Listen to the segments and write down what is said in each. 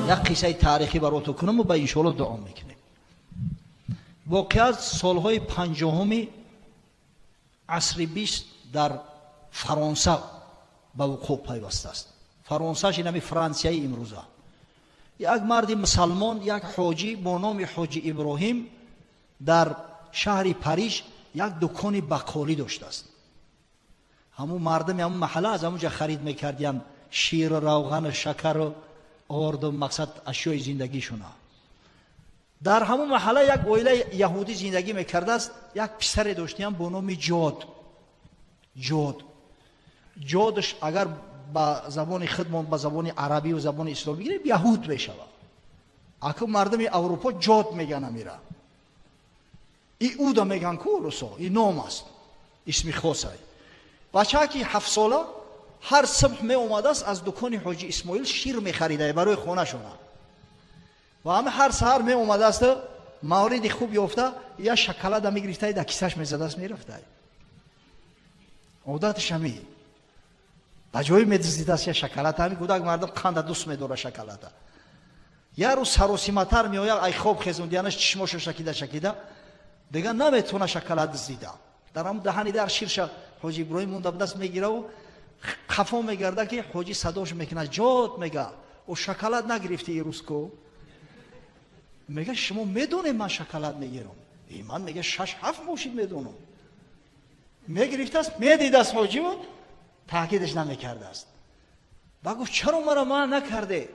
Як қиссаи таърихӣ баротон кунам ва ба иншоалло дуо мекунем. Воқеа солҳои 50-уми асри 20 дар Фаронса ба вуқӯъ пайвастааст. Фаронсаш инами Франсияи имрӯза. Як марди мусалмон, як ҳоҷӣ бо номи ҳоҷи Иброҳим дар шаҳри Париж як дукони бақолӣ доштааст. Ҳамун мардами ҳамун маҳалла аз ҳамун ҷа харид мекардиянд ширу равғану шакару орду, мақсад ашёи зиндагишуна. Дар ҳамун маҳалла як оилаи яҳудӣ зиндагӣ мекардааст. Як писаре доштиям бо номи Ҷод. Ҷод, Ҷодш агар ба забони худмон, ба забони арабию забони исломӣ гирем, яҳуд мешавад. Аку мардуми Аврупо Ҷод меган амира. И уда меган ку русо, и ном аст, исми хосай. Бачаки 7-сола ҳар субҳ меомадааст, аз дукони ҳоҷи Исмоил шир мехарида барои хонашона ва ҳама ҳар саҳар меомадааст, мавриди хуб ёфта я шоколада мегирифта, дар кисаш мезадааст, мерафта. Одаташ ҳами ба ҷое медиздидааст я шоколад. Ҳами кӯдак мардум қанда дӯст медора шоколада. Як рӯз саросиматар меояд, ай хоб хезондиянаш, чишмошо шакида шакида дигар наметавона шоколад дуздида. Дар ҳамн даҳани дар ширша ҳоҷи Иброҳим монда будаст, мегираву қафо мегарда, ки ҳоҷӣ садош мекунад. Ҷод, мега, о шоколад нагирифти ирӯз ку? Мега, шумо медонед ман шоколад мегирам. И ман, мега, 6-7 мошин медонам. Мегирифтааст, медидааст ҳоҷиву таъкидаш намекардааст. Ба гуфт, чаро маро манъ накарде?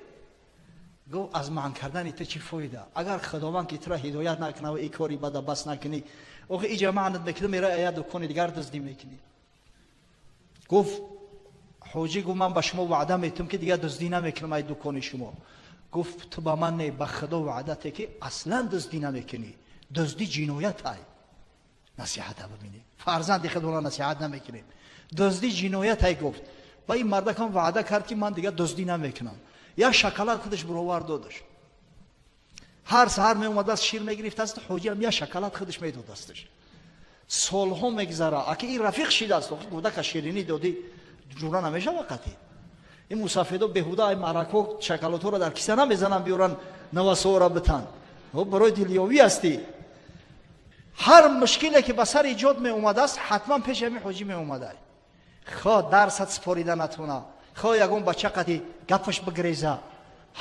Гуфт, аз манъ кардани ту чӣ фоида, агар Худованд ки тура ҳидоят накунад ва и кори бада бас накунӣ? Охи иҷа маънат мекунӣ, мера як дукони дигар дуздӣ мекунӣ. Гуфт ҳоҷӣ, гуфт, ман ба шумо ваъда метум, ки дигар дуздӣ намекунам ай дукони шумо. Гуфт, ту ба ман не, ба Худо ваъдате, ки аслан дуздӣ намекунӣ. Дуздӣ ҷиноят ай. Насиҳата бибинӣ, фарзанди худро насиҳат намекунем. Дуздӣ ҷиноят ай, гуфт. Ва ин мардакам ваъда кард, ки ман дигар дуздӣ намекунам. Як шоколад худаш баровар додаш. Ҳар саҳар меомадааст, шир мегирифтааст, ҳоҷиам як шоколад худаш медодасташ. Солҳо мегзара, аки ин рафиқ шидааст. Кӯдака ширинӣ додӣ, ҷура намешава қатъи. Ин мусафедо беҳуда ай марако шоколадҳоро дар киса намезананд, биёранд, навасоора битан, барои дилёвӣ ҳастӣ. Ҳар мушкиле ки ба сари Ҷод меомадааст, ҳатман пеши ҳамин ҳоҷӣ меомада. Хо дарсат супорида натона, хо ягон бача қати гапаш бигреза,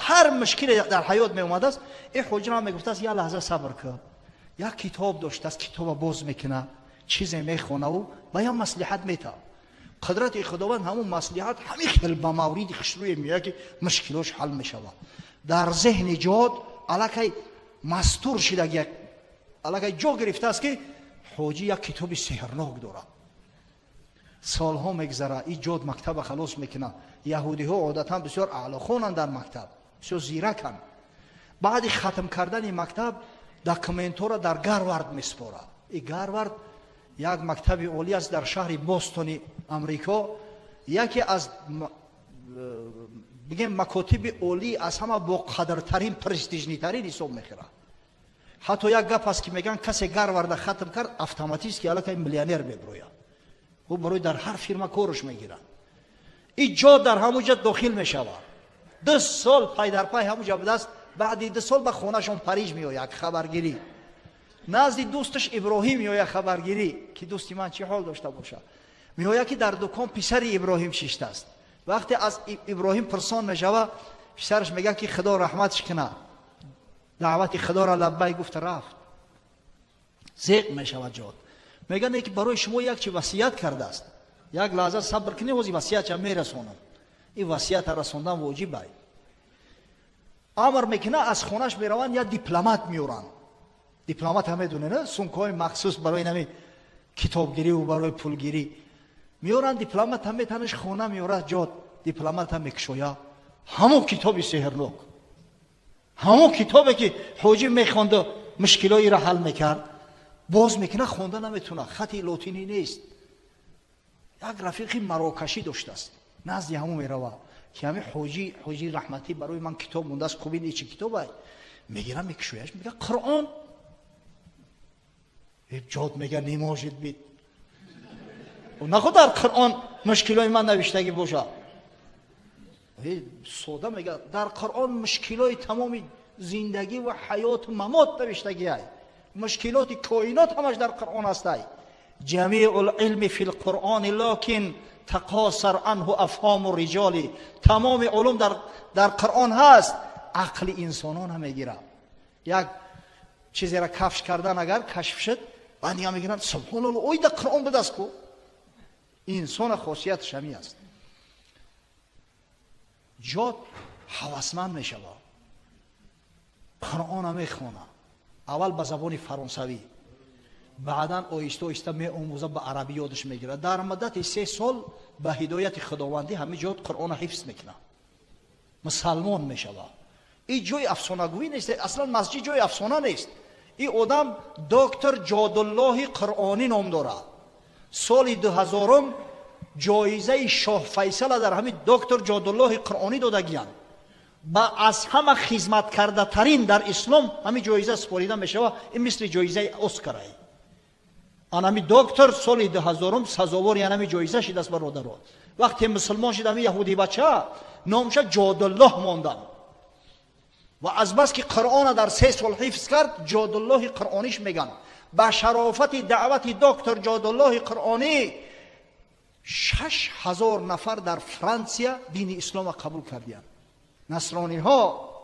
ҳар мушкиле дар ҳаёт меомадааст, ин ҳоҷира мегуфтааст, як лаҳза сабр кун. Як китоб доштааст, китоба боз мекуна, чизе мехонаву ба як маслиҳат метавад. Қудрати Худованд, ҳамун маслиҳат ҳамин хел ба мавриди хушрӯе меояд, ки мушкилош ҳал мешавад. Дар зеҳни Ҷод аллакай мастур шидаги, аллакай ҷо гирифтааст, ки ҳоҷӣ як китоби сеҳрнок дорад. Солҳо мегзара, и Ҷод мактаба халос мекунад. Яҳудиҳо одатан бисёр аълохонанд, дар мактаб бисёр зираканд. Баъди хатм кардани мактаб документҳоро дар Гарвард месупорад. И Гарвард як мактаби олӣ аст дар шаҳри Бостони Амрико, яке аз, бигем, макотиби олӣ, аз ҳама боқадртарин, престижный тарин ҳисоб мехӯрад. Ҳатто як гап аст, ки мегӯянд, касе Гарварда хатм кард, автоматически аллакай миллионер мебирояд, ӯ барои дар ҳар фирма корш мегирад. И Ҷо дар ҳамун ҷа дохил мешавад. 2 сол пайдарпай ҳамун ҷа будааст. Баъди 2 сол ба хонашон Париж меояд хабаргирӣ. Назди дӯсташ Иброҳим меояд хабаргирӣ, ки дӯсти ман чӣ ҳол дошта бошад. Меояд, ки дар дукон писари Иброҳим шиштааст. Вақте аз Иброҳим пурсон мешавад, писараш мегӯяд, ки Худо раҳматш кунад, даъвати Худоро лаббай гуфта рафт. Зеқ мешавад Ҷод. Мегӯянд, ки барои шумо як чи васият кардааст. Як лаҳза сабр кунед, ҳози васиятша мерасонам. Ин васията расондан воҷиб ай. Амр мекунад, аз хонаш мераванд, як дипломат меоранд. Дипломат ҳам медонед, на сумкаҳои махсус барои нами китобгирӣ барои пулгирӣ меоранд. Дипломат ҳам метанаш хона меорад. Ҷод дипломат ҳам мекушоя, ҳамон китоби сеҳрнок, ҳамон китобе, ки ҳоҷӣ мехонду мушкилоиро ҳал мекард, боз мекунад, хонда наметавонад, хати лотинӣ нест. Як рафиқи марокашӣ доштааст, назди ҳамон мерава, ки ҳами ҳоҷӣ раҳматӣ барои ман китоб мондааст. Хуб, ин чӣ китобай? Мегирам, мекушояш, мега, Қуръон. Ҷод мега, не может быть, наход дар Қуръон мушкилои ман навиштагӣ боша. Сода мегӯяд, дар Қуръон мушкилои тамоми зиндагӣ ва ҳаёту мамот навиштагиай. Мушкилоти коинот ҳамаш дар Қуръон ҳастай. Ҷамиъу лилми фи лқуръони локин тақосар анҳу афҳому риҷоли. Тамоми улум дар Қуръон ҳаст, ақли инсонон мегирад. Як чизеро кафш кардан агар кашф шуд, баъд дига мегиранд, субҳоналло, ой дар Қуръон будаст ку. Инсона хосияташ ҳамин аст. Ҷод ҳавасманд мешавад, Қуръона мехонад, аввал ба забони фаронсавӣ, баъдан оҳиста оҳиста меомӯза, ба арабӣ ёдаш мегирад. Дар муддати 3 сол ба ҳидояти худовандӣ ҳамин ҷод Қуръона ҳифз мекунад, мусалмон мешавад. Ин ҷои афсонагӯӣ нест, аслан масҷид ҷои афсона нест. Ин одам доктор Ҷодуллоҳи Қуръонӣ ном дорад. Соли 2000 ҷоизаи шоҳ Файсала дар ҳамин доктор Ҷодуллоҳи Қуръонӣ додагиянд. Ба аз ҳама хизматкардатарин дар ислом ҳамин ҷоиза супорида мешавад. Ин мисли ҷоизаи Оскарай. Анами доктор соли 2000 сазовори анами ҷоиза шидаст, бародаро. Вақте мусулмон шид, ҳамин яҳудӣ бача номша Ҷодуллоҳ монданд. Ва азбаски Қуръона дар 3 сол ҳифз кард, Ҷодуллоҳи Қуръониш меган. Ба шарофати даъвати доктор Ҷодуллоҳи Қуръонӣ 6000 нафар дар Франсия дини ислома қабул кардиянд. Насрониҳо,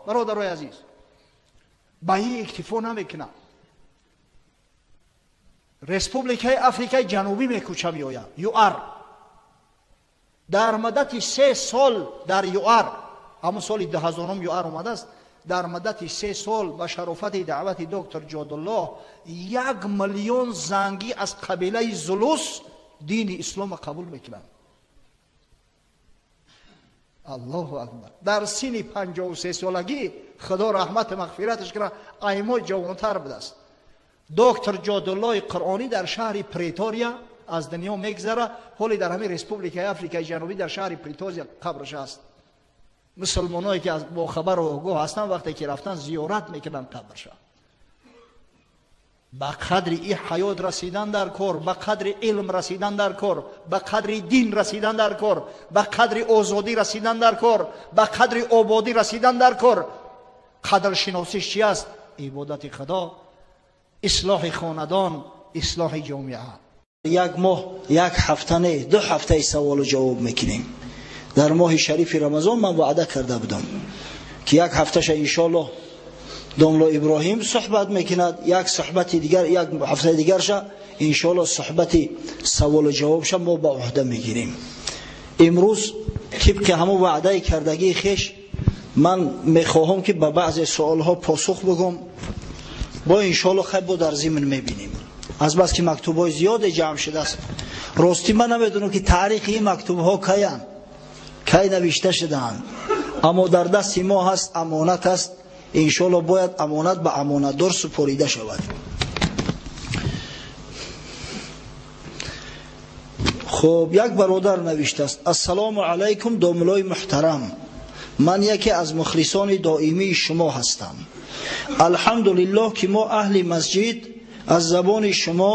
бародарои азиз, ба ин иктифо намекунанд. Республикаи Африкаи Ҷанубӣ мекӯча меояд, ЮАР. Дар муддати 3 сол дар ЮАР, ҳамон соли 2000 ЮАР омадааст, дар муддати 3 сол ба шарофати даъвати доктор Ҷодуллоҳ 1 миллион зангӣ аз қабилаи Зулус дини ислома қабул мекунанд. Аллоҳу акбар. Дар синни 53 солагӣ, Худо раҳмату мағфираташ кунад, аймои ҷавонтар будааст. Доктор Ҷодуллоҳи Қуръонӣ дар шаҳри Претория аз дунё мегзара. Ҳоле дар ҳамин Республикаи Африкаи Ҷанубӣ дар шаҳри Претория қабраш аст. Мусулмоное ки бохабару огоҳ ҳастанд, вақте ки рафтан зиёрат мекунанд қабрша. Ба қадри и ҳаёт расидан дар кор, ба қадри илм расидан дар кор, ба қадри дин расидан дар кор, ба қадри озодӣ расидан дар кор, ба қадри ободӣ расидан дар кор. Қадршиносиш чи аст? Ибодати Худо, ислоҳи хонадон, ислоҳи ҷомеа. Як моҳ, як ҳафта не, 2 ҳафтаи саволу ҷавоб мекунем. Дар моҳи шарифи Рамазон ман ваъда карда будам, ки як ҳафташа иншоаллоҳ домло Иброҳим суҳбат мекунад, як суҳбати дигар, як ҳафтаи дигарша иншоаллоҳ суҳбати саволу ҷавобша мо ба уҳда мегирем. Имрӯз тибқи ҳамон ваъдаи кардагии хеш ман мехоҳам, ки ба баъзе суолҳо посух бигӯм. Бо иншоаллоҳ хайр бо дар зимн мебинем. Азбаски мактубҳои зиёде ҷамъ шудааст. Ростӣ ман намедонам, ки таърихи ин мактубҳо каянд, кай навишта шудаанд, аммо дар дасти мо ҳаст, амонат аст. Иншоаллоҳ бояд амонат ба амонатдор супорида шавад. Хуб, як бародар навиштааст: ассалому алайкум, домлои муҳтарам, ман яке аз мухлисони доимии шумо ҳастам. Алҳамдулиллоҳ, ки мо аҳли масҷид аз забони шумо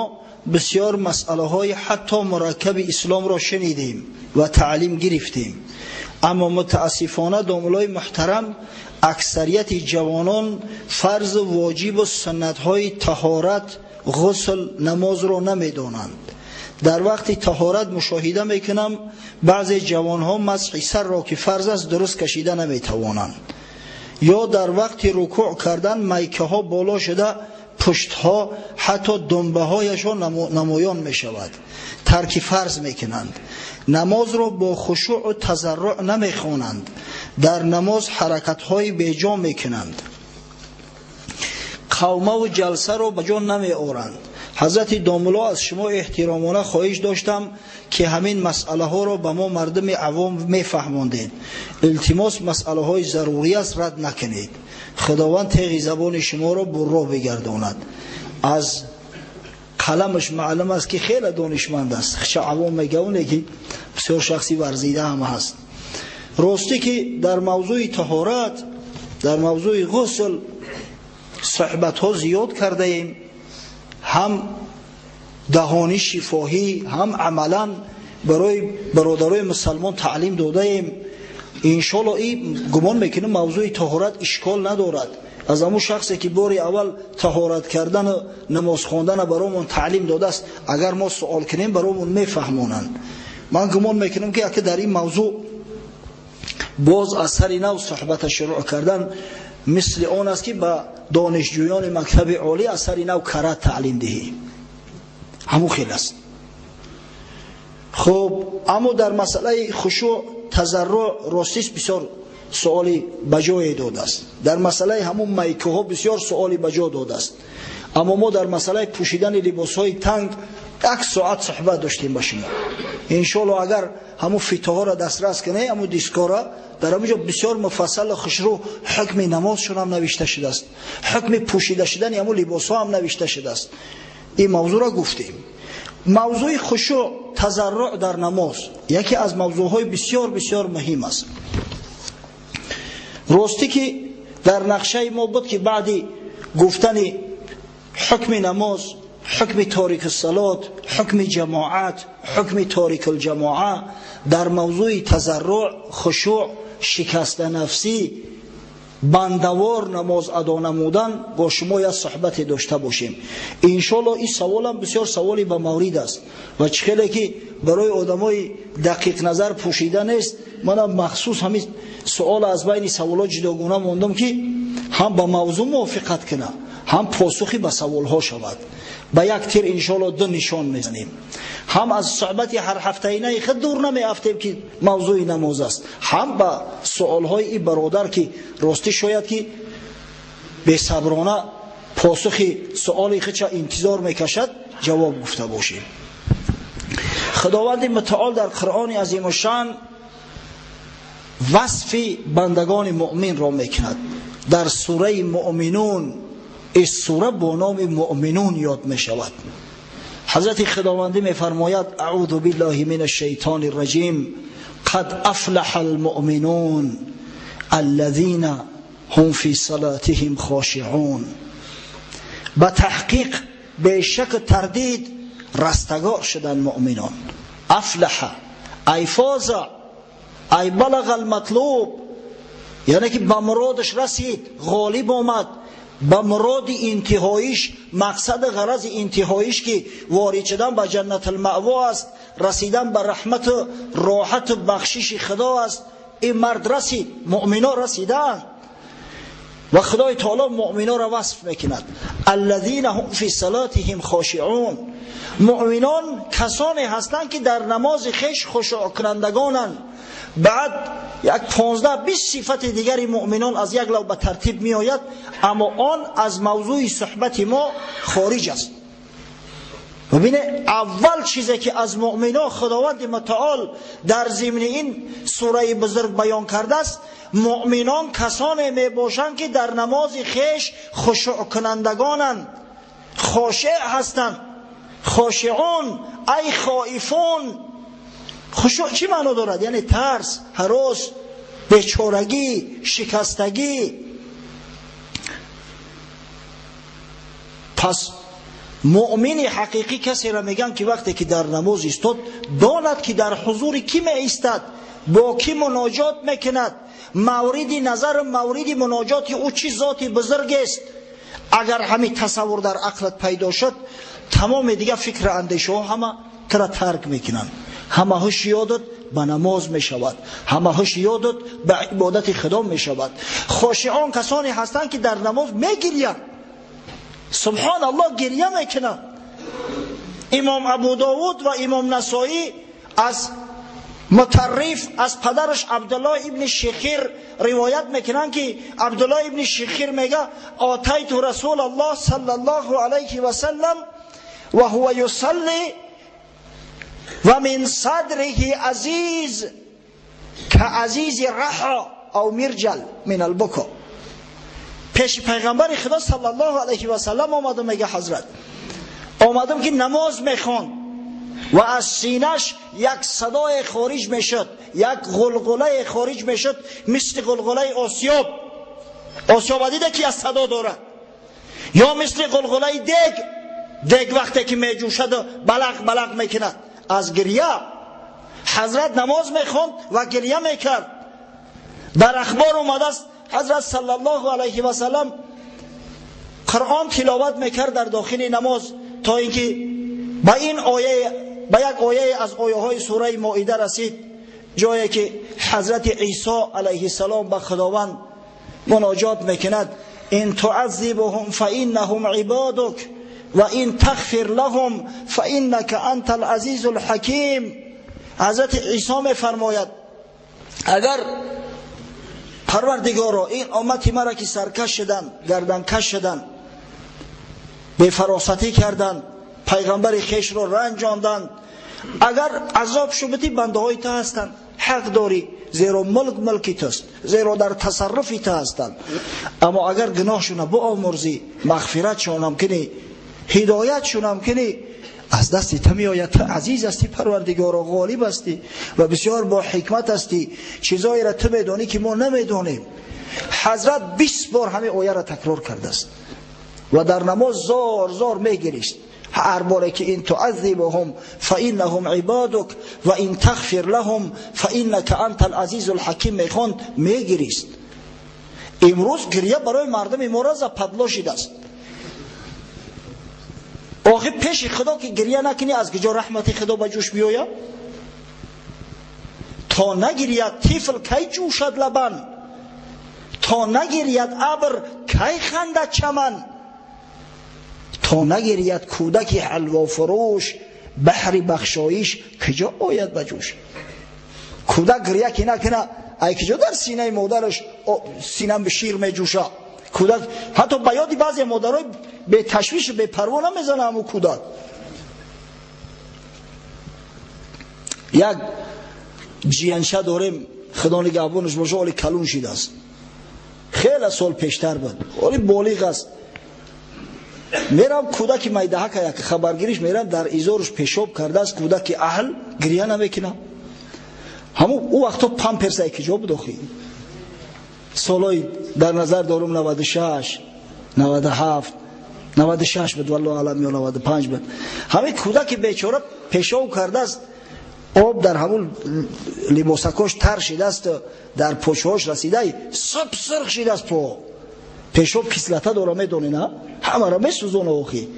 бисёр масъалаҳои ҳатто мураккаби исломро шунидем ва таълим гирифтем. Аммо мутаассифона, домлои муҳтарам, аксарияти ҷавонон фарзу воҷибу суннатҳои таҳорат, ғусл, намозро намедонанд. Дар вақти таҳорат мушоҳида мекунам, баъзе ҷавонҳо масҳи сарро, ки фарз аст, дуруст кашида наметавонанд, ё дар вақти рукӯъ кардан майкаҳо боло шуда, пуштҳо, ҳатто думбаҳояшон намоён мешавад. Тарки фарз мекунанд, намозро бо хушӯъу тазарруъ намехонанд, дар намоз ҳаракатҳои беҷо мекунанд, қавмаву ҷалсаро ба ҷо намеоранд. Ҳазрати домулло, аз шумо эҳтиромона хоҳиш доштам, ки ҳамин масъалаҳоро ба мо мардуми авом мефаҳмондед. Илтимос, масъалаҳои зарурӣ аст, рад накунед. Худованд теғи забони шуморо бурро бигардонад. Аз қаламаш маълум аст, ки хеле донишманд аст. Хча авом мегӯянд, ки бисёр шахси варзида ҳам ҳаст. Ростӣ, ки дар мавзӯи таҳорат, дар мавзӯи ғусл суҳбатҳо зиёд кардаем, ҳам даҳони шифоҳӣ, ҳам амалан барои бародарои мусалмон таълим додаем. Иншоалло ин гумон мекунем мавзӯи таҳорат ишкол надорад. Аз ҳамун шахсе ки бори аввал таҳорат кардану намоз хондана баромон таълим додааст, агар мо суол кунем баромон мефаҳмонанд. Ман гумон мекунам ки ака дар ин мавзӯъ боз аз сари нав суҳбата шурӯъ кардан мисли он аст ки ба донишҷӯёни мактаби олӣ аз сари нав карат таълим диҳӣ. Ҳамун хел аст. Хуб, аммо дар масъалаи хушӯъ, тазарруъ ростист бисёр суоли ба ҷое додааст. Дар масъалаи ҳамун майкаҳо бисёр суоли ба ҷо додааст. Аммо мо дар масъалаи пӯшидани либосҳои танг як соат суҳбат доштем ба шумо. Иншоалло агар ҳамун фитоҳоро дастрас кунед, ҳамун дискора дар ҳамун ҷо бисёр муфассал хушрӯ ҳукми намозшон ҳам навишта шудааст, ҳукми пӯшида шудани ҳамун либосҳо ҳам навишта шудааст. Ин мавзӯъро гуфтем. Мавзӯи хушӯъ, тазарруъ дар намоз яке аз мавзӯъҳои бисёр бисёр муҳим аст. Ростӣ ки дар нақшаи мо буд ки баъди гуфтани ҳукми намоз, ҳукми торики салот, ҳукми ҷамоат, ҳукми торики ҷамоа дар мавзӯи тазарруъ, хушӯъ, шикастанафсӣ, бандавор намоз адо намудан бо шумо як суҳбате дошта бошем. Иншоалло ин саволам бисёр саволи ба маврид аст ва чӣ хеле ки барои одамои дақиқназар пӯшида нест, манам махсус ҳамин суол аз байни саволҳо ҷудогона мондам ки ҳам ба мавзӯъ мувофиқат кунад, ҳам посухи ба саволҳо шавад. Ба як тир иншоалло ду нишон мезанем. Ҳам аз суҳбати ҳар ҳафтаинаи худ дур намеафтем ки мавзӯи намоз аст, ҳам ба суолҳои ин бародар ки ростӣ шояд ки бесаброна посухи суоли худша интизор мекашад, ҷавоб гуфта бошем. Худованди мутаол дар Қуръони азимушшаън васфи бандагони муъминро мекунад. Дар сураи муъминун, ин сура бо номи муъминун ёд мешавад. Ҳазрати Худовандӣ мефармояд: аъузу биллаҳи мин ашшайтони рраҷим, қад афлаҳа алмуъминун аллазина ҳум фи салатиҳим хошиъун. Ба таҳқиқ бешаку тардид растагор шуданд муъминон. Афлаҳа ай фоза, ай балаға алматлуб, яъне ки ба муродаш расид, ғолиб омад, ба муроди интиҳоиш, мақсади ғарази интиҳоиш ки ворид шудан ба ҷаннатулмаъво аст, расидан ба раҳмату роҳату бахшиши Худо аст. Ин мард расид, муъмино расидаанд ва Худои таоло муъминоро васф мекунад: аллазина ҳум фи салатиҳим хошиъун. Муъминон касоне ҳастанд ки дар намози хеш хушӯъкунандагонанд. Баъд як 15-20 сифати дигари муъминон аз як лав ба тартиб меояд, аммо он аз мавзӯи суҳбати мо хориҷ аст. Бибине, аввал чизе ки аз муъминон Худованди мутаол дар зимни ин сураи бузург баён кардааст, муъминон касоне мебошанд ки дар намози хеш хушӯъкунандагонанд, хошеъ ҳастанд. Хошиъун ай хоифун. Хушӯъ чӣ маъно дорад? Яъне тарс, ҳарос, бечорагӣ, шикастагӣ. Пас муъмини ҳақиқӣ касеро мегӯянд ки вақте ки дар намоз истод, донад ки дар ҳузури кӣ меистад, бо кӣ муноҷот мекунад, мавриди назару мавриди муноҷоти ӯ чӣ зоти бузургест. Агар ҳамин тасаввур дар ақлат пайдо шуд, тамоми дигар фикру андешаҳо ҳама тура тарк мекунанд. Ҳама ҳуш ёдат ба намоз мешавад, ҳама ҳуш ёдат ба ибодати Худо мешавад. Хошиъон касоне ҳастанд ки дар намоз мегирянд. Субҳоналлоҳ, гиря мекунанд. Имом Абу Довуд ва Имом Насоӣ аз Мутарриф, аз падараш Абдуллоҳ ибни Шихир ривоят мекунанд ки Абдуллоҳ ибни Шихир мега: атайту Расулаллоҳ саллаллоҳу алайҳи васаллам ва ҳува юсалли ва мин садриҳи азиз ка азизи раҳо ав мирҷал мин албуко. Пеши пайғамбари Худо саллаллоҳу алайҳи васаллам омадам, мега ҳазрат, омадам ки намоз мехонд ва аз синаш як садое хориҷ мешуд, як ғулғулае хориҷ мешуд, мисли ғулғулаи осиёб. Осиёба дида ки аз садо дорад, ё мисли ғулғулаи дег, дег вақте ки меҷӯшаду балақ балақ мекунад аз гиря. Ҳазрат намоз мехонд ва гиря мекард. Дар ахбор омадааст ҳазрат саллаллоҳу алайҳи васаллам Қуръон тиловат мекард дар дохили намоз, то инки ба ин оя, ба як оя аз ояҳои сураи Моида расид, ҷое ки ҳазрати Исо алайҳиссалом ба Худованд муноҷот мекунад: ин туаззибуҳум фаиннаҳум ибодук ва ин тағфир лаҳум фаиннака антал азизул ҳаким. Ҳазрати Исо мефармояд: агар Парвардигоро ин уммати маро ки саркаш шуданд, гарданкаш шуданд, бефаросатӣ карданд, пайғамбари хешро ранҷонданд, агар азоб шубити бандаҳои ту ҳастанд, ҳақ дорӣ, зеро мулк мулки туст, зеро дар тасарруфи ту ҳастанд. Аммо агар гуноҳшона биомӯрзӣ, мағфиратшонам кунӣ, ҳидоятшонам кунӣ, аз дасти ту меояд. Ту азиз ҳастӣ Парвардигоро, ғолиб ҳастӣ ва бисёр бо ҳикмат ҳастӣ. Чизоеро ту медонӣ ки мо намедонем. Ҳазрат 20 бор ҳамин ояро такрор кардааст ва дар намоз зор зор мегирист. Ҳар боре ки ин туаззибуҳум фаиннаҳум ибодук ва ин тағфир лаҳум фаиннака антал азизул ҳаким мехонд, мегирист. Имрӯз гиря барои мардуми мо западло шидааст. Охи пеши Худо ки гиря накунӣ, аз куҷо раҳмати Худо ба ҷӯш биёяд? То нагиряд тифл кай ҷӯшад лабан, то нагиряд абр кай хандад чаман, то нагиряд кӯдаки ҳалвофурӯш баҳри бахшоиш куҷо ояд ба ҷӯш? Кӯдак гиря ки накуна, ай куҷо дар синаи модараш синам шир меҷӯша? Кӯдак ҳатто ба ёди баъзе модарои беташвишу бепарво намезана ҳамун кӯдак. Як ҷиянша дорем, Худо нигаҳбонаш боша, оли калун шидааст, хеле сол пештар буд, оли болиғ аст. Мерам кӯдаки майдаҳака як хабаргириш мерам, дар изоруш пешоб кардааст кӯдаки аҳл, гиря намекунад. Ҳамун ӯ вақто памперс ай куҷо буд охи? Солҳои дар назар дорум 96, 97, 96 буд, валлоҳу аълам, ё 95 буд. Ҳамин кӯдаки бечора пешоб кардааст, об дар ҳамун либосакош тар шидааст, дар почҳош расидай суб сурх шидааст по. Пешоб кислота дора, медонӣ на? Ҳамаро месӯзона охи.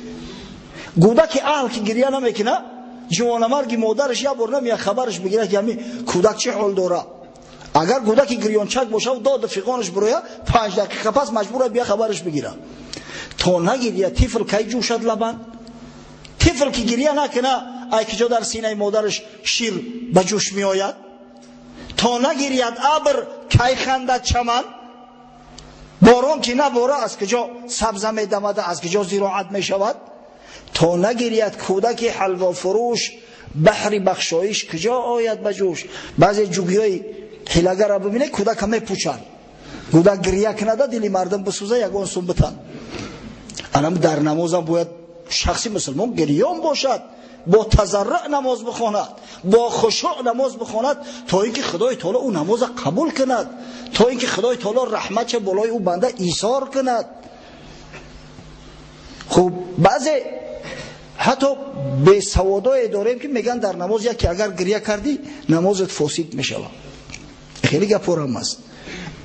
Кӯдаки аҳл ки гиря намекуна, ҷавонамарги модараш як бор намеяд хабараш бигирад ки ҳамин кӯдак чӣ ҳол дора. Агар кӯдаки гирёнчак бошад, доду фиғонаш бирояд, 5 дақиқа пас маҷбура бия хабараш бигирад. То нагиря тифл кай ҷӯшад лабан? Тифл ки гиря накуна, ай куҷо дар синаи модараш шир ба ҷӯш меояд? То нагиряд абр кай хандад чаман? Борон ки набора, аз куҷо сабза медамада, аз куҷо зироат мешавад? То нагиряд кӯдаки ҳалвофурӯш баҳри бахшоиш куҷо ояд ба ҷӯш? Баъзе ҷугиҳои ҳилагарро бибинед, кӯдака мепӯчанд. Кӯдак гиря кунада, дили мардум бисӯза, ягон сум битан. Анам дар намозам бояд шахси мусулмон гирён бошад, бо тазарруъ намоз бихонад, бо хушӯъ намоз бихонад, то инки Худои таоло ӯ намоза қабул кунад, то инки Худои таоло раҳматша болои ӯ банда исор кунад. Хуб, баъзе ҳатто бесаводое дорем ки мегӯянд дар намоз яке агар гиря кардӣ, намозат фосид мешавад. Хеле гапорам аст.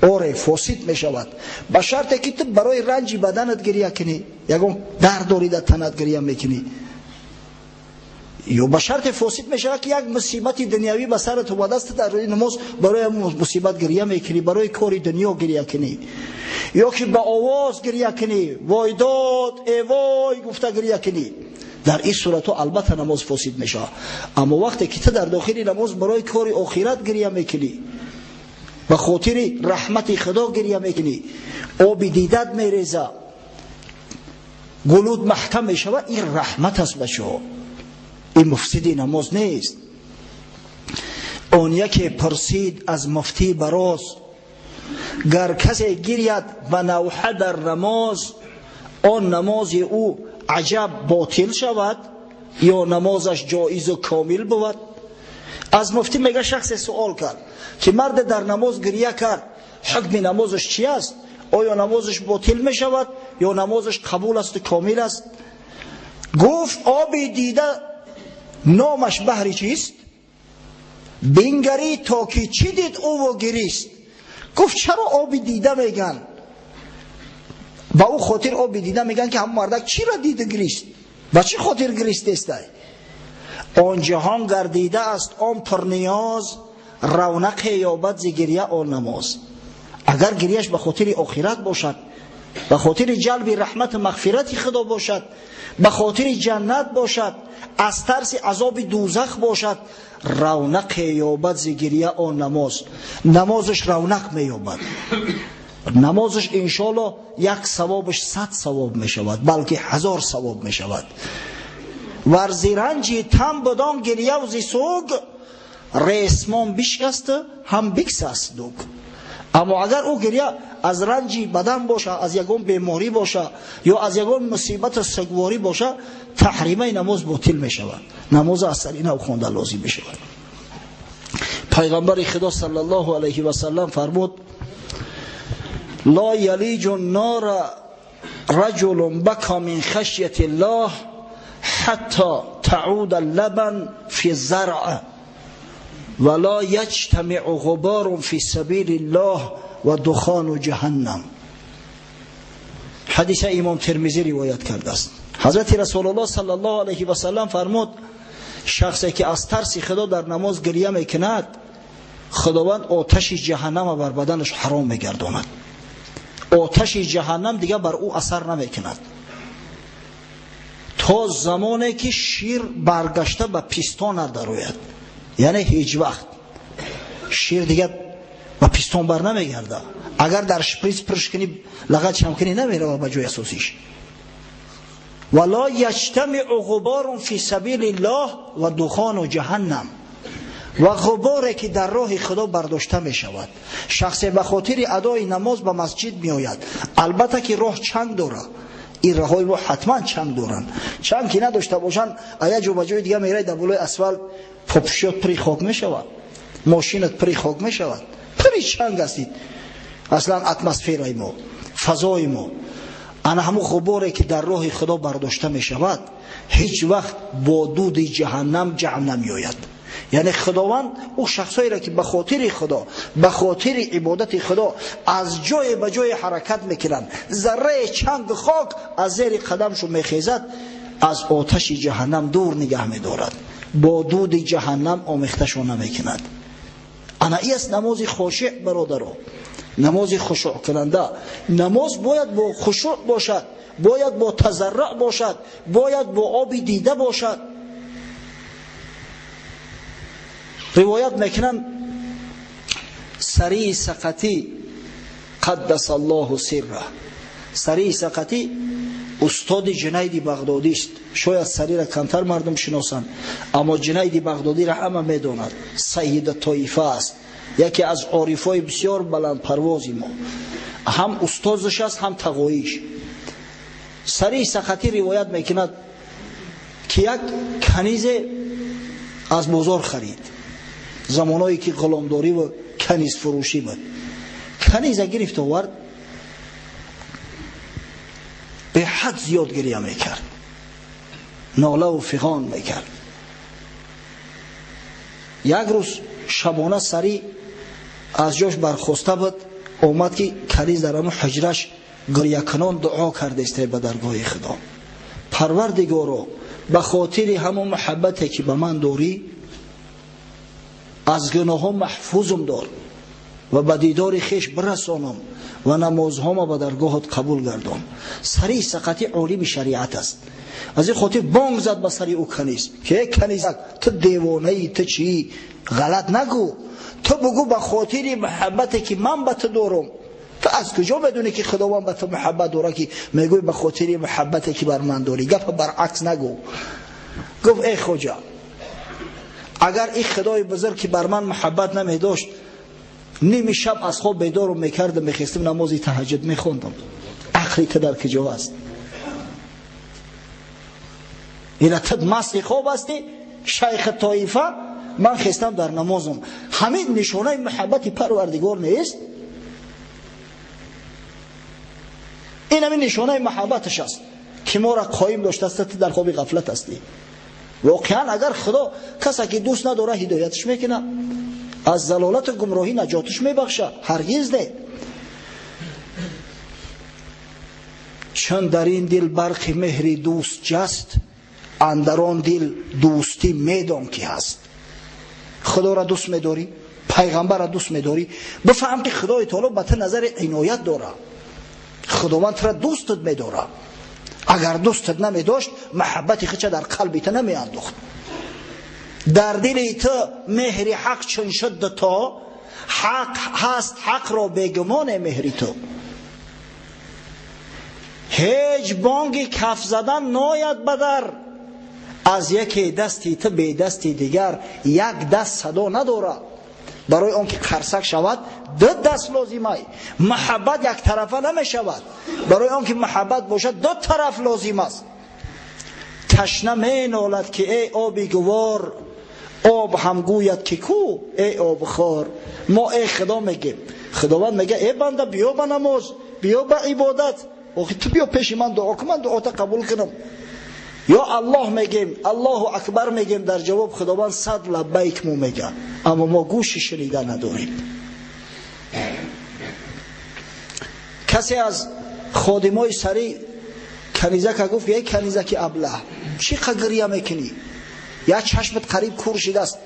Оре, фосид мешавад, ба шарте ки ту барои ранҷи баданат гиря кунӣ, ягон дард дорӣ дар танат гиря мекунӣ, ё ба шарте фосид мешавад ки як мусибати дунявӣ ба сарат омадааст, дар рӯи намоз барои мусибат гиря мекунӣ, барои кори дунё гиря кунӣ, ё ки ба овоз гиря кунӣ, вой дод, э вой гуфта гиря кунӣ. Дар ин суратҳо албатта намоз фосид мешавад. Аммо вақте ки ту дар дохили намоз барои кори охират гиря мекунӣ, ба хотири раҳмати Худо гиря мекунӣ, оби дидат мереза, гулуд маҳкам мешавад, ин раҳмат аст бачаҳо, ин муфсиди намоз нест. Он яке пурсид аз муфтӣ бароз, гар касе гиряд ба навҳа дар намоз, он намози ӯ аҷаб ботил шавад ё намозаш ҷоизу комил бувад? Аз муфтӣ мега шахсе суол кард ки марде дар намоз гиря кард, ҳукми намозаш чи аст? Оё намозаш ботил мешавад ё намозаш қабул асту комил аст? Гуфт оби дида номаш баҳри чист? Бингарӣ то ки чӣ дид ӯву гирист. Гуфт чаро оби дида меган? Ба ӯ хотир оби дида меган ки ҳамон мардак чиро дида гирист? Ба чӣ хотир гиристестай? Он ҷаҳон гардида аст он пурниёз, равнақе ёбад зи гиря он намоз. Агар гирияш ба хотири охират бошад, ба хотири ҷалби раҳмату мағфирати худо бошад, ба хотири ҷаннат бошад, аз тарси азоби дӯзах бошад, равнақе ёбад зи гиря он намоз. Намозаш равнақ меёбад. Намозаш иншоалло як савобаш 100 савоб мешавад, балки 1000 савоб мешавад. Вар зи ранҷи тан будон гиряв зи суг, ресмон бишкаст ҳам биксаст дуг. Аммо агар ӯ гиря аз ранҷи бадан боша, аз ягон беморӣ боша ё аз ягон мусибату сугворӣ боша, таҳримаи намоз ботил мешавад. Намоз аз сари нав хонда лозим мешавад. Пайғамбари Худо саллаллоҳу алайҳи васаллам фармуд: ла ялиҷу ннора раҷулун бака мин хашяти ллоҳ ҳатто тауда ллабан фи заръ ва ло яҷтамиъу ғуборун фи сабили ллоҳ ва духону ҷаҳаннам. Ҳадиса имом Термизӣ ривоят кардааст. Ҳазрати Расулуллоҳ саллаллоҳу алайҳи васаллам фармуд: шахсе ки аз тарси Худо дар намоз гиря мекунад, Худованд оташи ҷаҳаннама бар баданаш ҳаром мегардонад. Оташи ҷаҳаннам дигар бар ӯ асар намекунад то замоне ки шир баргашта ба пистон надарояд. Яъне ҳеҷ вақт шир дигар ба пистон бар намегардад. Агар дар шприц пурш кунӣ, лағат чам кунӣ, намерава ба ҷои асосиш. Ва ло яҷтамиъу ғуборун фи сабили ллоҳ ва духону ҷаҳаннам. Ва ғуборе ки дар роҳи Худо бардошта мешавад. Шахсе ба хотири адои намоз ба масҷид меояд, албатта ки роҳ чанг дорад. Ин роҳҳои мо ҳатман чанг доранд. Чанг ки надошта бошанд, як ҷо ба ҷои дигар меравад, дар болои асфалт попушиёт пури хок мешавад, мошинат пури хок мешавад, пури чанг ҳастид. Аслан атмосфераи мо, фазои мо. Ана ҳамун ғуборе ки дар роҳи Худо бардошта мешавад, ҳеҷ вақт бо дуди ҷаҳаннам ҷамъ намеояд. Яъне Худованд ӯ шахсоеро ки ба хотири Худо, ба хотири ибодати Худо аз ҷое ба ҷое ҳаракат мекунанд, зарраи чанг хок аз зери қадамшон мехезад, аз оташи ҷаҳаннам дур нигаҳ медорад, бо дуди ҷаҳаннам омехташон намекунад. Ана ин аст намози хошеъ, бародаро, намози хушӯъкунанда. Намоз бояд бо хушӯъ бошад, бояд бо тазарруъ бошад, бояд бо оби дида бошад. Ривоят мекунанд Сарии Сақатӣ қаддас Аллоҳу сирра. Сарии Сақатӣ устоди Ҷунайди Бағдодист. Шояд Сариро камтар мардум шиносанд, аммо Ҷунайди Бағдодиро ҳама медонад. Сайида тоифа аст, яке аз орифҳои бисёр баландпарвози мо. Ҳам устозаш аст, ҳам тағоиш. Сарии Сақатӣ ривоят мекунад ки як канизе аз бозор харид. Замоное ки ғуломдорӣ ва канизфурӯшӣ буд. Каниза гирифт овард, беҳад зиёд гиря мекард, нолаву фиғон мекард. Як рӯз шабона Сарӣ аз ҷош бархоста буд, омад ки каниз дар ҳамун ҳуҷраш гирякунон дуо кардесте ба даргоҳи Худо: Парвардигоро, ба хотири ҳамон муҳаббате ки ба ман дорӣ, аз гуноҳҳо маҳфузум дор ва ба дидори хеш бирасонам ва намозҳома ба даргоҳат қабул гардон. Сарии Сақатӣ олими шариат аст. Аз ин хотир бонг зад ба сари ӯ каниз ки эй канизак, ту девонаӣ, ту чӣ? Ғалат нагӯ, ту бугӯ ба хотири муҳаббате ки ман ба ту дорам. Ту аз куҷо медонӣ ки Худованд ба ту муҳаббат дорад ки мегӯӣ ба хотири муҳаббате ки бар ман дорӣ? Гапа баръакс нагӯ. Гуфт: эй хоҷа, агар ин Худои бузург ки бар ман муҳаббат намедошт, ними шаб аз хоб бедорум мекардам, мехестам, намози таҳаҷҷуд мехондам. Ақли ту дар куҷо аст? Ина ту масти хоб ҳастӣ, шайхи тоифа, ман хестам дар намозам. Ҳамин нишонаи муҳаббати Парвардигор нест? Ин ҳамин нишонаи муҳаббаташ аст ки моро қоим доштааст, ту дар хоби ғафлат ҳастӣ. Воқеан агар Худо касе ки дӯст надорад ҳидоятш мекунад, Аз залолату гумроҳӣ наҷотиш мебахшад? Ҳаргиз не. Чун дар ин дил барқи меҳри дӯст ҷаст, андар он дил дӯстӣ медон ки ҳаст. Худоро дӯст медорӣ, пайғамбарро дӯст медорӣ, бифаҳм ки Худои таоло ба ту назари иноят дорад. Худованд туро дӯстат медорад. Агар дӯстат намедошт, маҳаббати худша дар қалби ту намеандохт. Дар дили ту меҳри ҳақ чун шуд то ҳақ ҳаст, ҳақро бегумоне меҳри ту. Ҳеҷ бонги каф задан нояд ба дар, аз яке дасти ту бе дасти дигар як даст садо надорад. Барои он ки қарсак шавад ду даст лозимай. Маҳаббат яктарафа намешавад. Барои он ки маҳаббат бошад ду тараф лозим аст. Ташна менолад ки эй оби гувор, об ҳам гӯяд ки ку эй обхор. Мо эй Худо мегем. Худованд мега эй банда, биё ба намоз, биё ба ибодат, охи ту биё пеши ман дуо кун, ман дуота қабул кунам. Ё Аллоҳ мегем, Аллоҳу акбар мегем, дар ҷавоб Худованд сад лаббайк мо мега, аммо мо гӯши шунида надорем. Касе аз ходимои сари канизака гуфт: эй канизаки аблаҳ, чӣ қа гиря мекунӣ? Як чашмат қариб кур шидааст,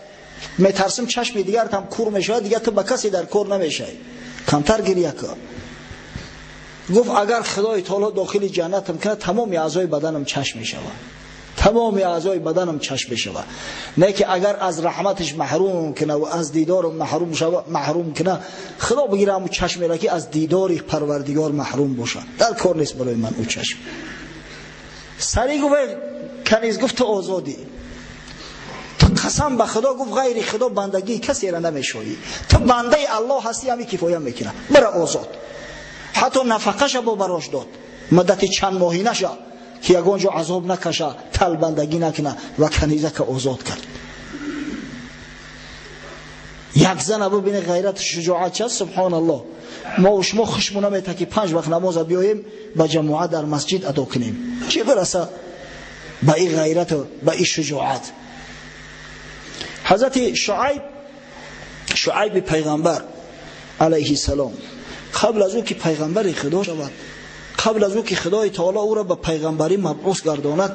метарсим чашми дигарат ҳам кур мешавад, дигар ту ба касе дар кор намешавӣ, камтар гиря кун. Гуфт: агар Худои таоло дохили ҷаннатам кунад, тамоми аъзои баданам чашм мешавад, тамоми аъзои баданам чашм мешавад. Не ки агар аз раҳматаш маҳрум кунад ва аз дидорам маҳрум кунад, Худо бигира ҳамун чашмеро ки аз дидори Парвардигор маҳрум бошад. Дар кор нест барои ман ӯ чашм. Сари гуфт: каниз гуфт ту озодӣ, ту қасам ба Худо гуфт ғайри Худо бандагии касеро намешавӣ, ту бандаи Аллоҳ ҳастӣ, ҳамин кифоя мекунад, бара озод. Ҳатто нафақаша бо барош дод, муддати чанд моҳӣ наша ки ягон ҷо азоб накаша, талбандагӣ накуна, ва канизака озод кард. Як зана бибине ғайрату шуҷоат част, субҳоналлоҳ. Мо шумо хушмон намета ки 5 вақт намоза биёем ба ҷамоат дар масҷид адо кунем. Чӣ бираса ба ин ғайрату ба ин шуҷоат? Ҳазрати Шуайб, Шуайби пайғамбар алайҳи салом, қабл аз ӯ ки пайғамбари Худо шавад, қабл аз ӯ ки Худои таоло ӯро ба пайғамбарӣ мабъус гардонад,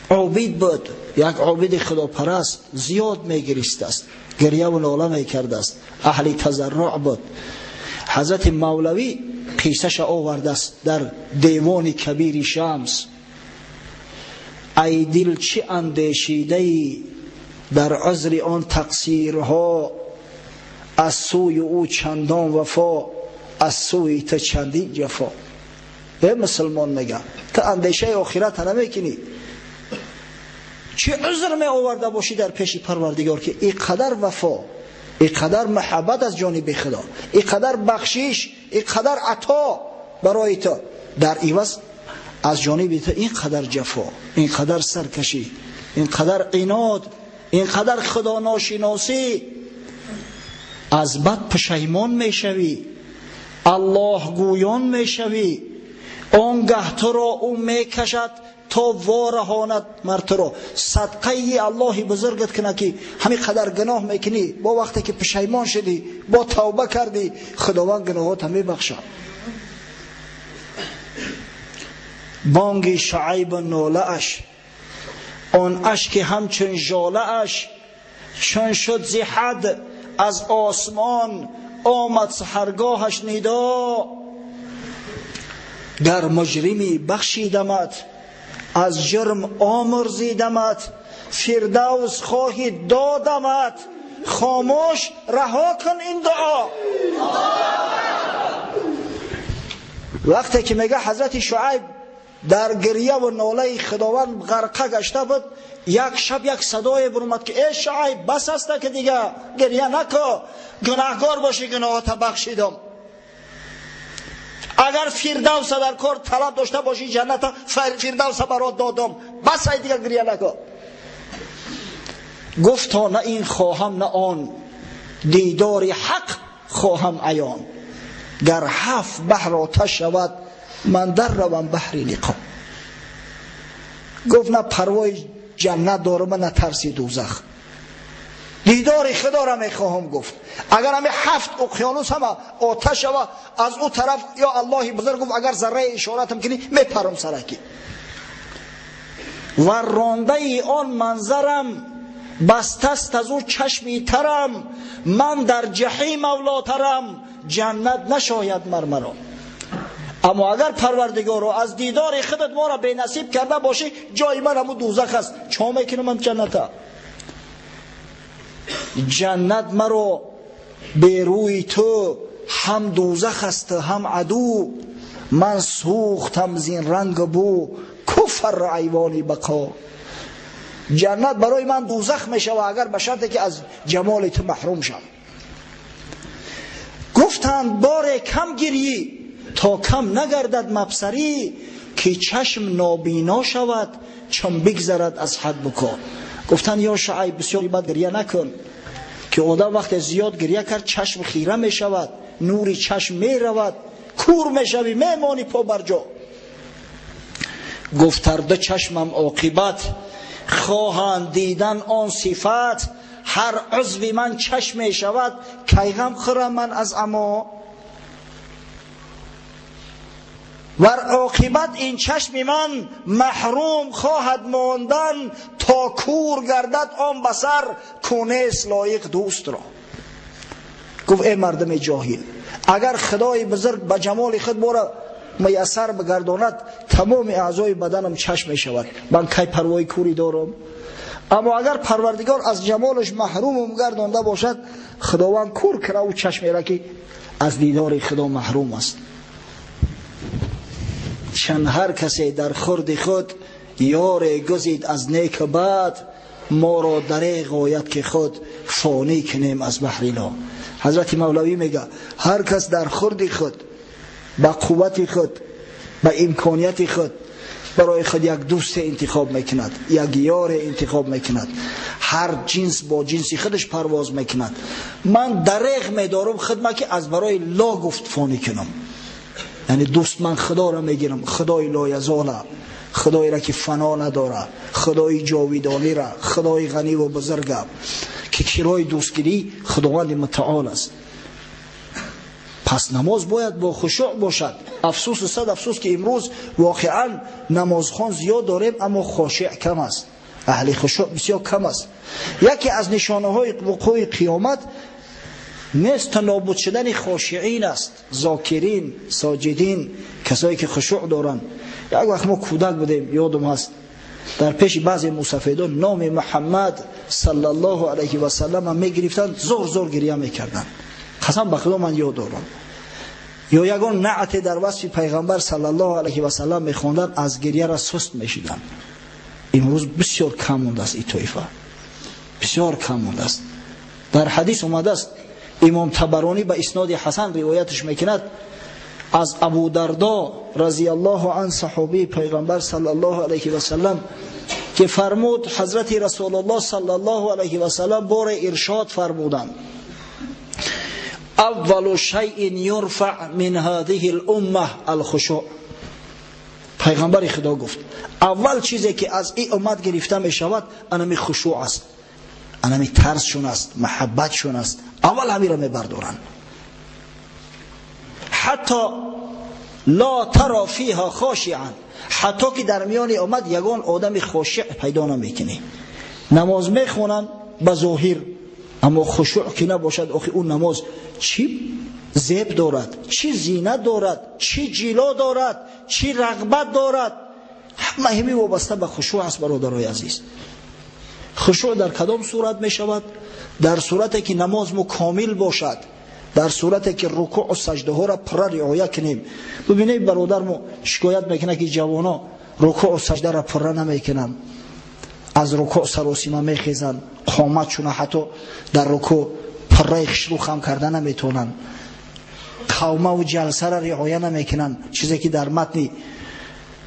обид буд, як обиди худопараст, зиёд мегиристааст, гиряву нола мекардааст, аҳли тазарруъ буд. Ҳазрати Мавлавӣ қиссаша овардааст дар девони Кабири Шамс. Ай дил чӣ андешидаӣ дар узри он тақсирҳо, аз сӯи ӯ чандон вафо, аз сӯи ту чандин ҷафо. Э мусулмон мега, ту андешаи охирата намекунӣ, чӣ узр меоварда бошӣ дар пеши Парвардигор ки ин қадар вафо, ин қадар маҳаббат аз ҷониби Худо, ин қадар бахшиш, ин қадар ато барои ту, дар иваз аз ҷониби ту ин қадар ҷафо, ин қадар саркашӣ, ин қадар инод, ин қадар худоношиносӣ. Аз бад пушаймон мешавӣ, Аллоҳ гӯён мешавӣ, он гаҳ туро ӯ мекашад то вораҳонад мар туро. Садқаи Аллоҳи бузургат кунад ки ҳамин қадар гуноҳ мекунӣ, бо вақте ки пушаймон шудӣ, бо тавба кардӣ, Худованд гуноҳота мебахшад. Бонги Шуайбу нолааш, он ашки ҳамчун жолааш, чун шуд зи ҳад аз осмон омад саҳаргоҳаш нидо. Гар муҷрими бахшидамат, аз ҷурм омурзидамат, фирдавс хоҳи додамат, хомӯш раҳо кун ин дуо. Вақте ки мега ҳазрати Шуайб дар гирья ва нолаи Худованд ғарқа гашта буд, як шаб як садое баромад ки эй Шуайб, бас аста ки дига гирья нако, гунаҳкор бошӣ, гуноҳота бахшидам. Агар фирдавса дар кор талаб дошта бошӣ, ҷанната фирдавса барот додам, бас ай дига гирья нако. Гуфт то на ин хоҳам на он, дидори ҳақ хоҳам аён. Гар ҳафт баҳр оташ шавад, ман дар равам баҳри лиқо. Гуфт на парвои ҷаннат дорам, на тарси дӯзах. Дидори Дидори Худоро мехоҳам гуфт. Агар ҳами ҳафт уқёнус ҳама оташ шава, аз ӯ тараф ё Аллоҳи бузург гуфт, агар зарраи ишоратам кунӣ мепарам сараки. Ва рондаи он манзарам бастаст аз ӯ чашми тарам, ман дар ҷаҳим авлотарам, ҷаннат нашояд мармаро. Аммо агар Парвардигоро аз дидори худат моро бенасиб карда бошӣ, ҷои ман ҳамун дӯзах аст. Чо мекунам ман ҷанната? Ҷаннат маро берӯи ту ҳам дӯзах аст ҳам аду, ман сӯхтам зин ранг бу куфр айвони бақо. Ҷаннат барои ман дӯзах мешавад агар ба шарте ки аз ҷамоли ту маҳрум шавам. Гуфтанд боре кам гирӣ то кам нагардад мабсарӣ, ки чашм нобино шавад чун бигзарад аз ҳад буко. Гуфтанд ё Шуайб, бисёр бад гиря накун, ки одам вақте зиёд гиря кард чашм хира мешавад, нури чашм меравад, кур мешавӣ, мемонӣ по бар ҷо. Гуфтарда чашмам оқибат хоҳанд дидан он сифат, ҳар узви ман чашм мешавад, кай ғам хӯрам ман аз амо. Вар оқибат ин чашми ман маҳрум хоҳад мондан, то кур гардад он басар ку нест лоиқ дӯстро. Гуфт эй мардуми ҷоҳил, агар Худои бузург ба ҷамоли худ моро муяссар бигардонад, тамоми аъзои баданам чашм мешавад, ман кай парвои курӣ дорам? Аммо агар Парвардигор аз ҷамолаш маҳрумам гардонда бошад, Худованд кур кара ӯ чашмеро ки аз дидори Худо маҳрум аст. Чун ҳар касе дар хурди худ ёре гузид аз нек бад, моро дареғ ояд ки худ фонӣ кунем аз баҳри ло. Ҳазрати Мавлавӣ мега ҳар кас дар хурди худ ба қуввати худ, ба имконияти худ барои худ як дӯсте интихоб мекунад, як ёре интихоб мекунад, ҳар ҷинс бо ҷинси худаш парвоз мекунад. Ман дареғ медорам худма ки аз барои ло гуфт фонӣ кунам. Яъне дӯст ман Худоро мегирам, Худои лоязола, Худоеро ки фано надора, Худои ҷовидонира, Худои ғаниву бузурга, ки кирои дӯстгирӣ Худованди мутаол аст. Пас намоз бояд бо хушӯъ бошад. Афсӯсу сад афсӯс ки имрӯз воқеан намозхон зиёд дорем, аммо хошеъ кам аст, аҳли хушӯъ бисёр кам аст. Яке аз нишонаҳои вуқӯи қиёмат нест нобуд шудани хошиин аст, зокирин, соҷидин, касое ки хушӯъ доранд. Як вақт мо кӯдак будем, ёдам ҳаст, дар пеши баъзе мусафедон номи Муҳаммад саллаллоҳу алайҳи васаллам мегирифтанд, зор зор гиря мекарданд. Қасам ба Худо ман ёд дорам. Ё ягон наъте дар васфи пайғамбар саллаллоҳу алайҳи васаллам мехонданд, аз гиряра суст мешиданд. Имрӯз бисёр кам мондааст ин тоифа, бисёр кам мондааст. Дар ҳадис омадааст, имом Табаронӣ ба исноди ҳасан ривоятш мекунад аз Абу Дардо разияллоҳу ан, саҳобии пайғамбар саллаллоҳу алайҳи васаллам, ки фармуд ҳазрати Расулуллоҳ саллаллоҳу алайҳи васаллам боре иршод фармуданд: аввалу шайъин юрфаъ мин ҳазиҳи л-умма ал-хушӯъ. Пайғамбари Худо гуфт аввал чизе ки аз ин уммат гирифта мешавад анами хушӯъ аст, анами тарсшон аст, маҳаббатшон аст. Аввал ҳамиро мебардоранд. Ҳатто ла тара фиҳа хошиан, ҳатто ки дар миёни уммат ягон одами хошиъ пайдо намекунӣ. Намоз мехонанд ба зоҳир, аммо хушӯъ ки набошад, охи ӯ намоз чӣ зеб дорад, чӣ зинат дорад, чӣ ҷило дорад, чӣ рағбат дорад? Ҳама ҳами вобаста ба хушӯъ аст, бародарои азиз. Хушӯъ дар кадом сурат мешавад? Дар сурате ки намоз мо комил бошад, дар сурате ки рукӯъу саҷдаҳоро пурра риоя кунем. Бибинед, бародар мо шикоят мекунад ки ҷавоно рукӯъу саҷдаро пурра намекунанд, аз рукӯъ саросима мехезанд, қоматшуна ҳатто дар рукӯъ пурраи хишрӯ хам карда наметавонанд, қавмаву ҷалсаро риоя намекунанд, чизе ки дар матни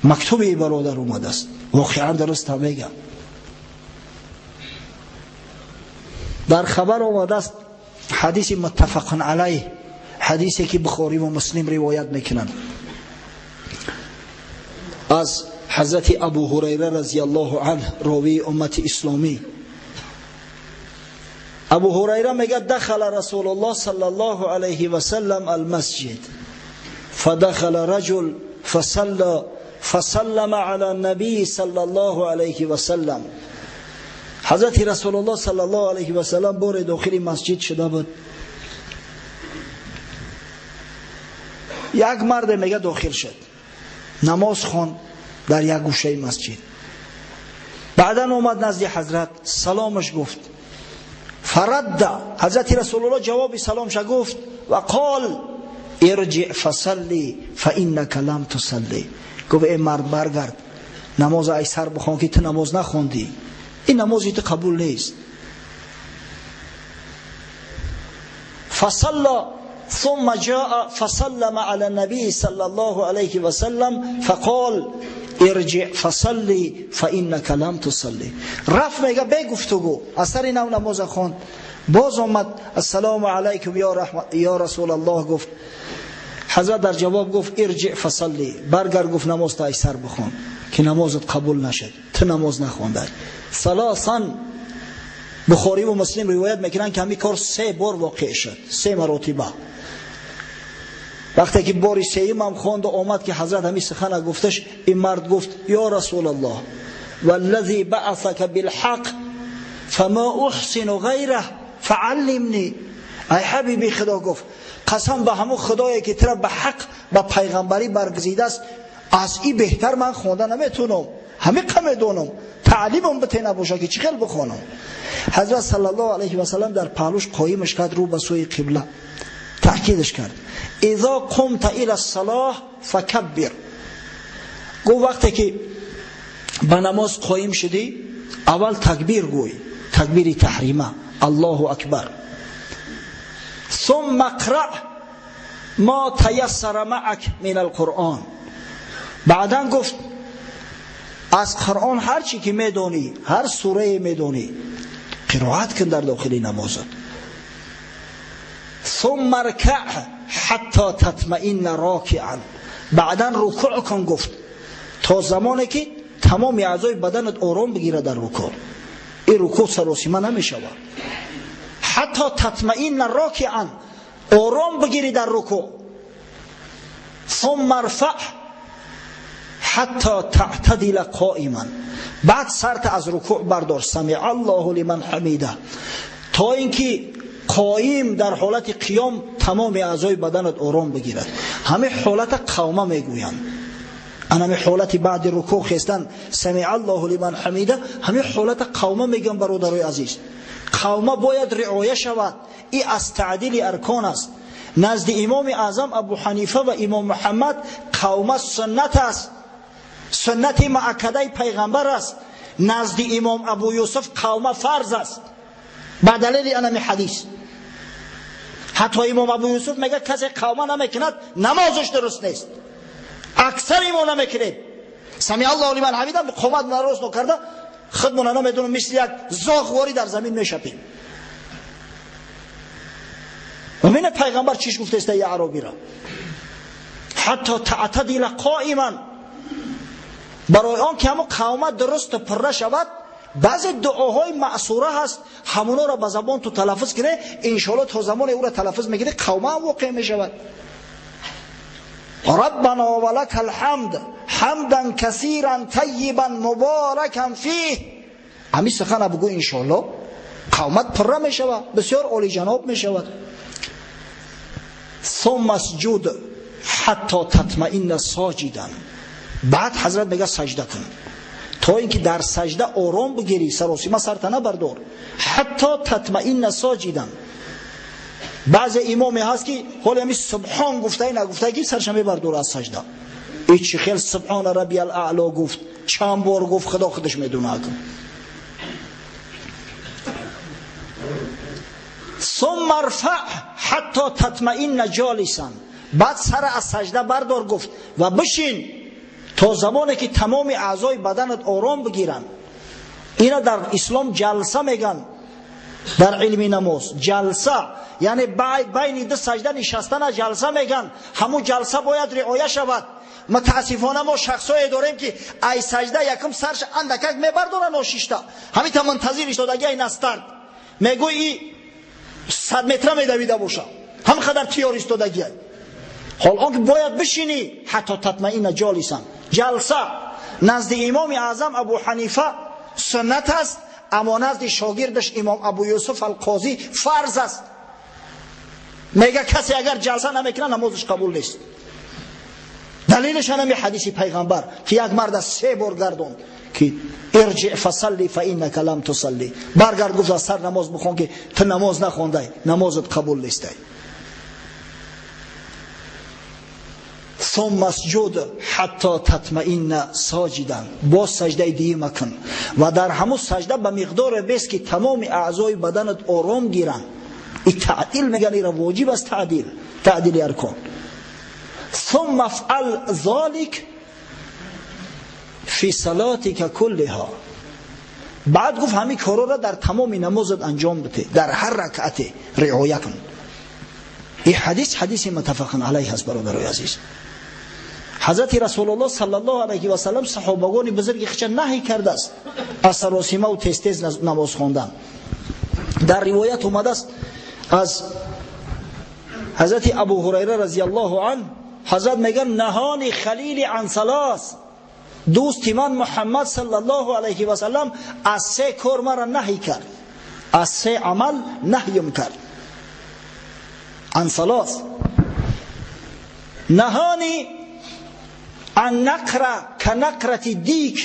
мактуби бародар омадааст. Воқеан дуруст ҳам мегам. Дар хабар омадааст ҳадиси муттафақун алайҳ, ҳадисе ки Бухорӣ ва Муслим ривоят мекунанд аз ҳазрати Абу Ҳурайра разияллоҳу анҳ, ровии уммати исломӣ, Абу Ҳурайра мегӯяд дахала Расулуллоҳ саллаллоҳу алайҳи васаллам алмасҷид фадахала раҷул фасалла фасаллама ала набии саллаллоҳу алайҳи васаллам. Ҳазрати Расулуллоҳ саллаллоҳу алайҳи васаллам боре дохили масҷид шуда буд. Як марде мега дохил шуд, намоз хонд дар як гӯшаи масҷид. Баъдан омад назди ҳазрат, саломаш гуфт. Фарадда, ҳазрати Расулуллоҳ ҷавоби саломша гуфт ва қол ирҷиъ фасалли фаиннака лам тусалли. Гуфт эй мард, баргард, намоз ай сар бихон ки ту намоз нахондӣ, ин намози ту қабул нест. Фасалла ثم جاء فسلم على النبي صلى الله عليه وسلم فقال ارجع فصلي فإنك لم تصلي. رفت میگه به گفتگو از سر نو نماز خواند، باز آمد السلام علیکم یا رسول الله گفت. حضرت در جواب گفت ارجع فصلی، برگر گفت نماز تا سر بخوان که نمازت قبول نشد، تو نماز نخوندی. ثلاثا بخاری و مسلم روایت میکنن که همین کار 3 بار واقع شد، 3 مراتبه. وقتی که باری سیم هم خواند و آمد که حضرت همین سخن گفتش، این مرد گفت یا رسول الله والذی بعثک بالحق فما احسن غیره فعلمنی. ای حبیبی خدا، گفت قسم به همون خدایی که تو را به حق به پیغمبری برگزیده است، از این بهتر من خوانده نمیتونم، همه قمه دونم، تعلیمم بته نباشه که چی خیلی بخوانم. حضرت صلی الله علیه و سلم در پهلوش قایمش کرد رو به سوی قبله، تأکیدش کرد اذا قمت الى الصلاه فکبر. گفت وقتی که به نماز قایم شدی اول تکبیر گوی، تکبیر تحریمه، الله اکبر. ثم اقرأ ما تيسر معك من القرآن. بعدا گفت از قرآن هر چی که میدونی، هر سوره میدونی قرائت کن در داخل نمازت. ثم ارکع حتی تطمئن راکعا. بعدا رکوع کن، گفت تا زمانی که تمام اعضای بدنت آرام بگیره در رکوع، این رکوع سراسیمه نمیشود. حتی تطمئن راکعا، آرام بگیری در رکوع. ثم ارفع حتی تعتدل قائما. بعد سرت از رکوع بردار، سمع الله لمن حمیده، تا اینکه قایم در حالت قیام تمام اعضای بدنت آرام بگیرد. همه حالت قومه میگویند، همه حالت بعد رکوع خستن سمع الله لمن حمیده، همه حالت قومه میگن. برادرای عزیز، قومه باید رعایه شود، این از تعدیل ارکان است. نزد امام اعظم ابو حنیفه و امام محمد قومه سنت است، سنت مؤکده پیغمبر است. نزد امام ابو یوسف قومه فرض است، با دلیل انمی حدیث. حتی امام ابو یوسف میگه کسی قومه نمیکند نمازش درست نیست. اکثر ما نمیکنیم، سمع الله لمن حمیده قومت درست نکرده، خودمون نمیدونم مثل یک زاغواری در زمین میشپیم. و من پیغمبر چیش گفته است ای عربی را؟ حتی تعتدل قائما. برای آن که همون قومت درست پره شود، بعضی دعاهای معصوره هست، همونا را به زبان تو تلفظ کنه، انشالله تا زمان او را تلفظ میکنه قومه هم واقع میشود. ربنا ولک الحمد حمدا کثیرا طیبا مبارکا فیه. همین سخن بگو انشالله قومت پره میشود، بسیار عالی جناب میشود. ثم اسجد حتی تطمئن ساجدا. بعد حضرت میگه سجده کن تا اینکه در سجده آرام بگیری، سراسیمه سرت نبردار، حتی تطمئن ساجدا. بعض امامی هست که حالا همین سبحان گفته نگفته که سرش میبردار از سجده. ای چی خیلی سبحان ربی الاعلا گفت، چند بار گفت، خدا خودش میدونه. ثم ارفع حتی تطمئن جالسا. بعد سر از سجده بردار گفت و بشین تا زمانی که تمام اعضای بدنت آرام بگیرن. اینا در اسلام جلسه میگن، در علم نماز جلسه یعنی بین دو سجده نشستن جلسه میگن. همون جلسه باید رعایه شود. متاسفانه ما شخصایی داریم که ای سجده یکم سرش اندکک میبردارن ناشیشته، همین تا منتظر ایستادگی ای نسترد میگوی ای 100 метра медавида боша, ҳам қадар тиёр истодагиай. Ҳол он ки бояд бишинӣ ҳатто татмаинна ҷолисан. Ҷалса назди имоми аъзам Абу Ҳанифа суннат аст, аммо назди шогирдаш имом Абу Юсуф ал-Қозӣ фарз аст. Мега касе агар ҷалса намекунад, намозаш қабул нест. Далилаш ҳамин ҳадиси пайғамбар ки як мард аз 3 бор гардонд ки ирҷиъ фасалли фаиннака лам тусалли, баргард, гуфт аз сар намоз бихон ки ту намоз нахондай, намозат қабул нестай. ثم اسجد حتی تطمئن ساجدا، باز سجده دیمه کن و در همون سجده به مقدار بس که تمام اعضای بدنت آرام گیرن. این تعدیل میگن، این واجب است، تعدیل، تعدیل ارکان. ثم افعل ذلك فی صلاتك كلها، بعد گفت همین کارا را در تمام نمازت انجام بده، در هر رکعت رعایت کن. این حدیث حدیث متفق علیه است برادرای عزیز. حضرت رسول الله صلی الله علیه و سلم صحابگان بزرگ خودش نهی کرده است از سراسیمه و تیز تیز نماز خواندن. در روایت اومده است از حضرت ابو هریره رضی الله عنه، حضرت میگن نهانی خلیل عن ثلاث، دوست من محمد صلی الله علیه و سلم از 3 کار مرا نهی کرد، از 3 عمل نهیم کرد. عن ثلاث، نهانی عن نقره كنقرة الديك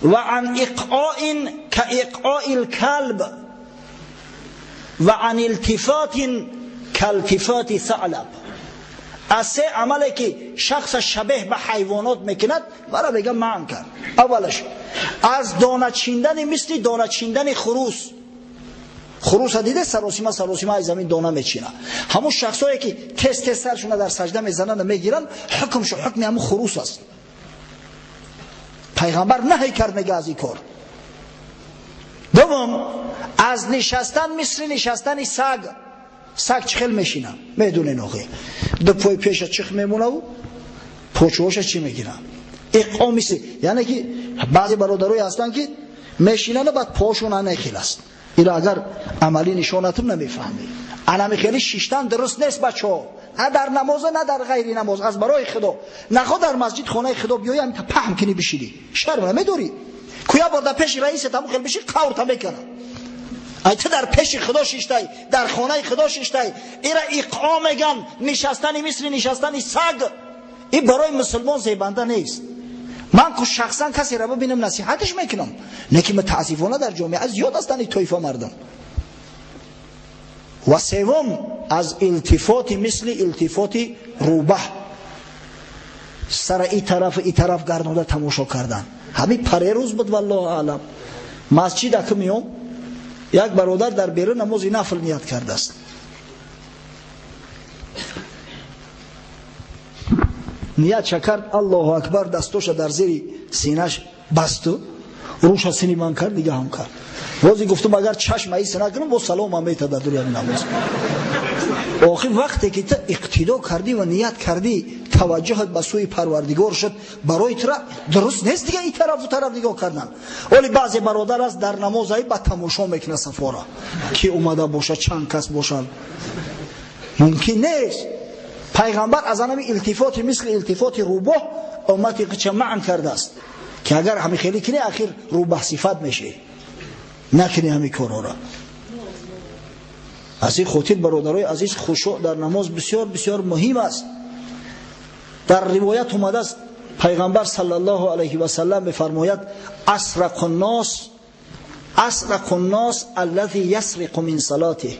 وعن إقعاء كإقعاء الكلب وعن التفات كالتفات ثعلب. از 3 عملی که شخص شبیه به حیوانات میکند مرا بگم منع کرد. اولش از دانه چیندن مثل دانه چیندن خروس. خروس دیده سراسیمه سراسیمه از زمین دانه میچینه. همون شخصایی که تست تست سرشون در سجده میزنن و میگیرن، حکمش حکم همون خروس است. پیغمبر نهی کرد میگه از این کار. دوم از نشستن مثل نشستن سگ. سگ چخل میشینه، میدونه نوخی دو پای پیش چخ میمونه و پوچوش چی میگیره. اقام مثل، یعنی که بعضی برادرای هستن که میشینن بعد پاشون نخیل است. اینا اگر عملی نشونتون نمیفهمی. انا خیلی شیشتن درست نیست بچه‌ها، نه در نماز نه در غیر نماز. از برای خدا نخوا در مسجد خانه خدا بیایی هم تا پهم کنی بشینی، شرم نمیداری. کویا بار در پیش رئیس تمو خیلی بشی قورت میکنه. ای تو در پیش خدا شیشتای، در خانه خدا شیشتای، ایرا اقام میگن نشستن مثل نشستن سگ. این برای مسلمان زیبنده نیست. من که شخصا کسی را ببینم نصیحتش میکنم، نه که متاسفانه در جامعه زیاد هستند این طایفه مردم. و سوم از التفات مثل التفات روبه، سر این طرف این طرف گردانده تماشا کردن. همین پریروز بود والله اعلم، مسجد که میام یک برادر در بیرون نماز نفل نیت کرده است. نیت کرد الله اکبر، دستوش در زیر سینه‌اش بست و روش سینه من کرد، دیگه هم کرد. روزی گفتم اگر چشم ای سینه کنم با سلام هم میته در دنیا نماز. آخر وقتی که تو اقتدا کردی و نیت کردی، توجهت به سوی پروردگار شد، برای تو درست نیست دیگه این طرف و طرف نگاه کردن. ولی بعضی برادر است در نماز ای با تماشا میکنه صفارا کی اومده باشه، چند کس باشن، ممکن نیست. پیغمبر از همین التفات مثل التفات روباه امتی قچه معن کرده است که اگر همین خیلی کنی اخیر روباه صفت میشه، نکنی همین کارا را. از این خاطر برادرای عزیز، خشوع در نماز بسیار بسیار مهم است. در روایت اومده است پیغمبر صلی الله علیه و سلم میفرماید اسرق الناس، اسرق الناس الذی یسرق من صلاته.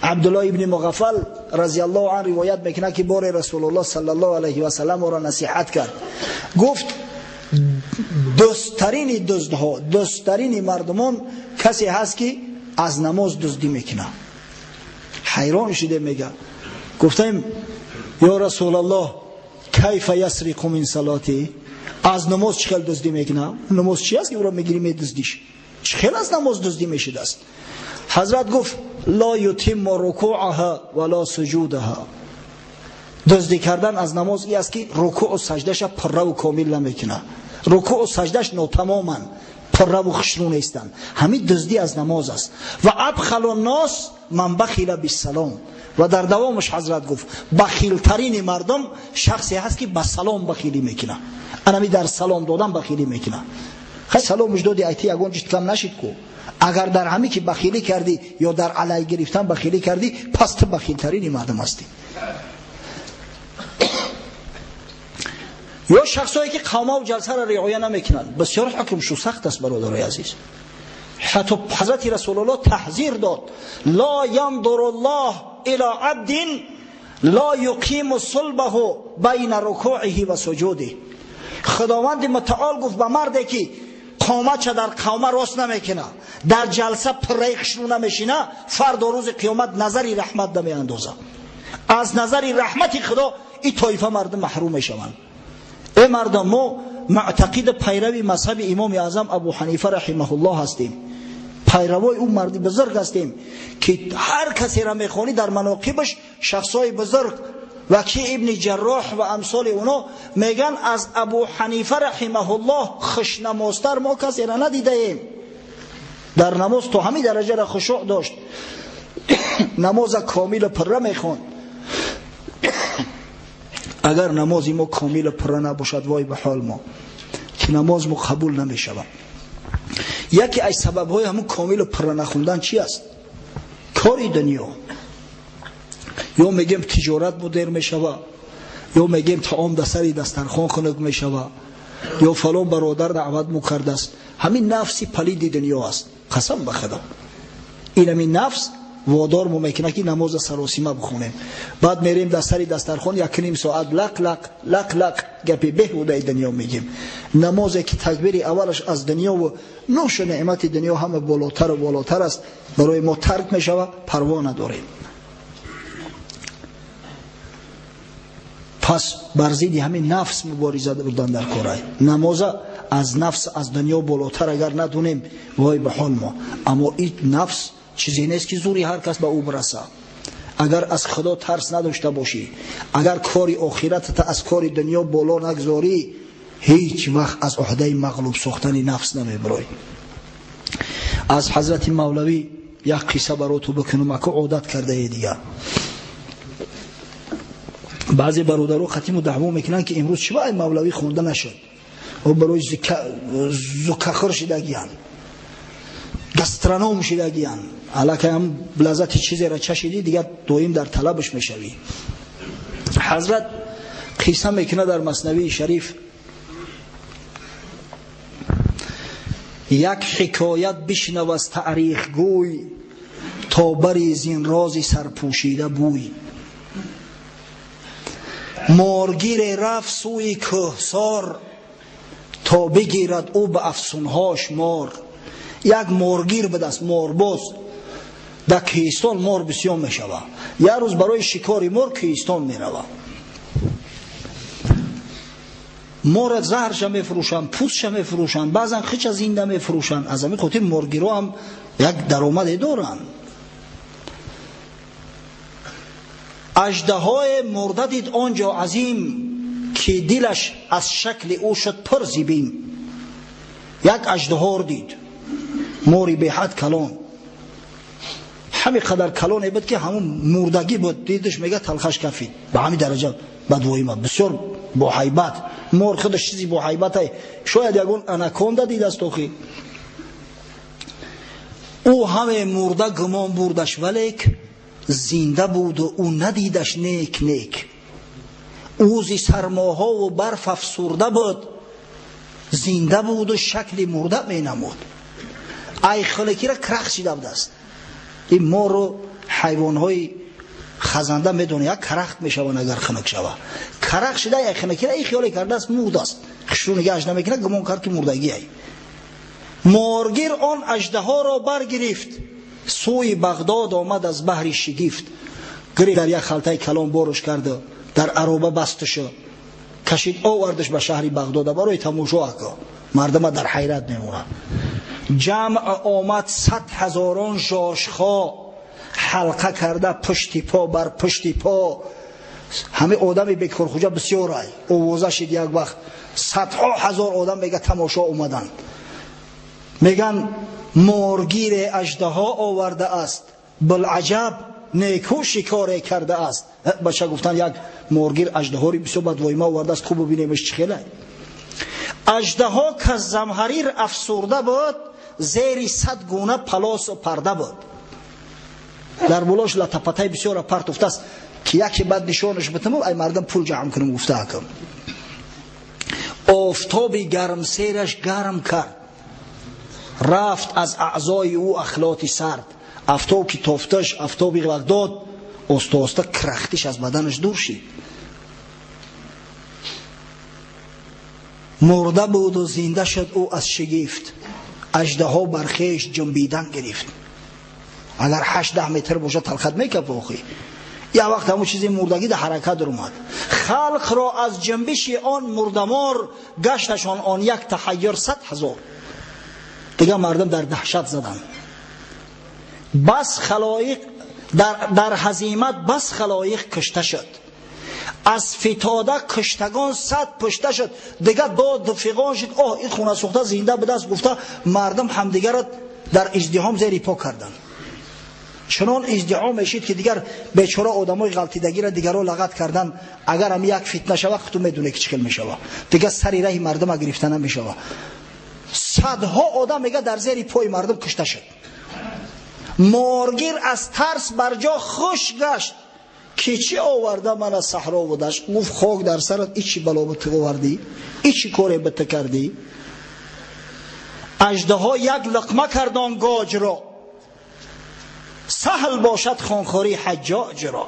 عبدالله ابن مغفل رضی الله عنه روایت میکنه که بار رسول الله صلی الله علیه و سلم او را نصیحت کرد، گفت دزدترین دزدها، دزدترین مردمان کسی هست که از نماز دزدی میکنه. حیران شده میگه، گفتیم یا رسول الله کیف یسرق من صلاتی، از نماز چخیل دزدی میکنه؟ نماز چی است که او را میگیری میدزدیش؟ چخیل از نماز دزدی میشد است؟ حضرت گفت لا یتم رکوعها ولا سجودها. دزدی کردن از نماز ای است که رکوع و سجدهش پره و کامل نمیکنه، رکوع و سجدهش ناتمامن، пурра ва хушрӯ нестанд. Ҳамин дуздӣ аз намоз аст. Ва абхалу нос ман бахила биссалом. Ва дар давомаш ҳазрат гуфт бахилтарини мардум шахсе ҳаст ки ба салом бахилӣ мекунад. Анами дар салом додан бахилӣ мекунад. Хай саломаш доди айти ягон чиз кам нашид ку. Агар дар ҳамин ки бахилӣ кардӣ ё дар алай гирифтан бахилӣ кардӣ, пас ту бахилтарини мардум ҳастӣ. Ё шахсое ки қавмаву ҷалсаро риоя намекунанд, бисёр ҳукмшу сахт аст бародарои азиз. Ҳатто ҳазрати расулуллоҳ таҳзир дод: ла яндуру ллоҳ ила абдин ла юқиму сулбаҳу байна рукуиҳи ва суҷудиҳ. Худованди мутаол гуфт ба марде ки қоматша дар қавма рост намекунад, дар ҷалса пурраи хушрӯ намешина, фардо рӯзи қиёмат назари раҳмат намеандозад. Аз назари раҳмати худо ин тоифа мардум маҳрум мешаванд. Э мардум, мо муътақиди пайрави мазҳаби имоми аъзам Абу Ҳанифа раҳимаҳуллоҳ ҳастем. Пайравои ӯ марди бузург ҳастем ки ҳар касеро мехонӣ дар маноқибаш шахсҳои бузург Вакӣ ибни Ҷарроҳ ва амсоли уно меган аз Абу Ҳанифа раҳимаҳуллоҳ хушнамозтар мо касеро надидаем. Дар намоз то ҳамин дараҷаро хушӯъ дошт, намоза комилу пурра мехонд. Агар намози мо комилу пурра набошад, вой ба ҳол мо ки намоз мо қабул намешавад. Яке аз сабабҳои ҳамун комилу пурра нахондан чи аст? Кори дунё. Ё мегем тиҷорат мудир мешава, ё мегем таом дар сари дастархон хунук мешава, ё фалон бародар даъват мо кардааст. Ҳамин нафси палиди дунё аст. Қасам ба худо, ин ҳамин нафс водор мо мекунад ки намоза саросима бихонем. Баъд мерем дар сари дастархон як ним соат лақ лақ лақ лақ гапи беҳудаи дунё мегем. Намозе ки такбири аввалаш аз дунё ва нӯшу неъмати дунё ҳама болотару болотар аст, барои мо тарк мешавад, парво надорем. Пас бар зидди ҳамин нафс мубориза бурдан дар корай. Намоза аз нафс, аз дунё болотар агар надонем, вой ба ҳол мо. Аммо ин нафс чизе нест ки зури ҳар кас ба ӯ бираса. Агар аз худо тарс надошта бошӣ, агар кори охиратата аз кори дунё боло нагзорӣ, ҳеҷ вақт аз уҳдаи мағлуб сохтани нафс намебирой. Аз ҳазрати мавлавӣ як қисса бароту бикунам, аку одат кардае дигар. Баъзе бародаро қатиму даъво мекунанд ки имрӯз чӣ ба мавлавӣ хонда нашуд, ӯ барои зукахӯр шидагиян, гастроном шидагиян. Аллакай ҳам лаззати чизеро чашидӣ, дигар доим дар талабаш мешавӣ. Ҳазрат қисса мекунад дар маснавии шариф: як ҳикоят бишнав аз таърихгӯй, то бари зин рози сарпӯшида бӯй. Моргире рафт сӯи кӯҳсор, то бигирад ӯ ба афсунҳош мор. Як моргир будаст, морбоз. Дар кӯҳистон мор бисёр мешавад. Як рӯз барои шикори мор кӯҳистон меравад. Мора заҳрша мефурӯшанд, пӯстша мефурӯшанд, баъзан хича зинда мефурӯшанд. Аз ҳамин хотир моргиро ҳам як даромаде доранд. Аждаҳое мурда дид он ҷо азим, ки дилаш аз шакли ӯ шуд пур зибим. Як аждаҳор дид, мори беҳад калон, ҳамин қадар калоне буд ки ҳамун мурдагӣ буд. Дидаш мега талхаш кафид, ба ҳамин дараҷа бадвоима, бисёр боҳайбат. Мор худаш чизи боҳайбатай, шояд ягон анаконда дидаст охи. Ӯ ҳаме мурда гумон бурдаш, валек зинда буду ӯ надидаш нек нек. Ӯ зи сармоҳову барф афсурда буд, зинда буду шакли мурда менамуд. Ай хунукира крах шида будааст. Ин мору ҳайвонҳои хазанда медонӣ, як карахт мешаванд агар хунук шава. Карах шида ай хунукира ин хиёле кардааст мурдааст, хушрӯ нигаҳаш намекунад, гумон кард ки мурдагӣ ай. Моргир он аждаҳоро баргирифт, сӯи Бағдод омад аз баҳри шигифт. Гирифт дар як халтаи калон борш карду дар ароба басташу кашид овардаш ба шаҳри Бағдода барои тамошо. Ако мардума дар ҳайрат мемонад. Ҷамъ омад 100 ҳазорон жошхо, ҳалқа карда пушти по бар пушти по. Ҳаме одами бекорхуҷа бисёр ай овоза шид як вақт, садҳо ҳазор одам мега тамошо омаданд. Меган моргире аждаҳо овардааст, билаҷаб неку шикоре кардааст. Бача гуфтан як моргир аждаҳори бисёр бадвоима овардааст, хуб бубинемш чӣ хелай. Аждаҳо ки замҳарир афсурда буд, зери 100 гуна палосу парда буд. Дар болош латапатай бисёра парт уфтааст, ки яке бад нишонаш битаму ай мардам пул ҷамъ кунам гуфта ҳакам. Офтоби гармсераш гарм кард, рафт аз аъзои ӯ ахлоти сард. Афтоб ки тофташ, афтоби Бағдод, оста оста крахтиш аз баданаш дур шид. Мурда буду зинда шуд ӯ аз шигифт, аждаҳо бар хеш ҷунбидан гирифт. Агар 8-10 метр бошад талхат мекапа охи. Як вақт ҳамон чизи мурдагӣ дар ҳаракат омад. Халқро аз ҷунбиши он мурдамор гашташон он як таҳайюр 100 000. Дигар мардум дар даҳшат заданд. Бас халоиқ дар ҳазимат бас халоиқ кушта шуд. Аз фитода куштагон 100 пушта шуд. Дигар дод фиғон шуд. Оҳ, ин хона сӯхта зинда будаст гуфта мардум ҳамдигарро дар издиҳом зери по карданд. Чунон издиҳом мешид ки дигар бечора одамои ғалтидагиро дигарро лағат кардан. Агар ҳам як фитна шава, худту медонӣ ки чӣ хел мешава. Дигар сари раҳи мардума гирифта намешава. Садҳо одам мега дар зери пои мардум кушта шуд. Моргир аз тарс бар ҷо хуш гашт, ки чӣ оварда ман аз саҳро будаш. Гуфт хок дар сарат, и чӣ бало ба ту овардӣ, и чӣ коре ба ту кардӣ? Аждаҳо як луқма кард он гоҷро, саҳл бошад хонхории ҳаҷҷоҷро.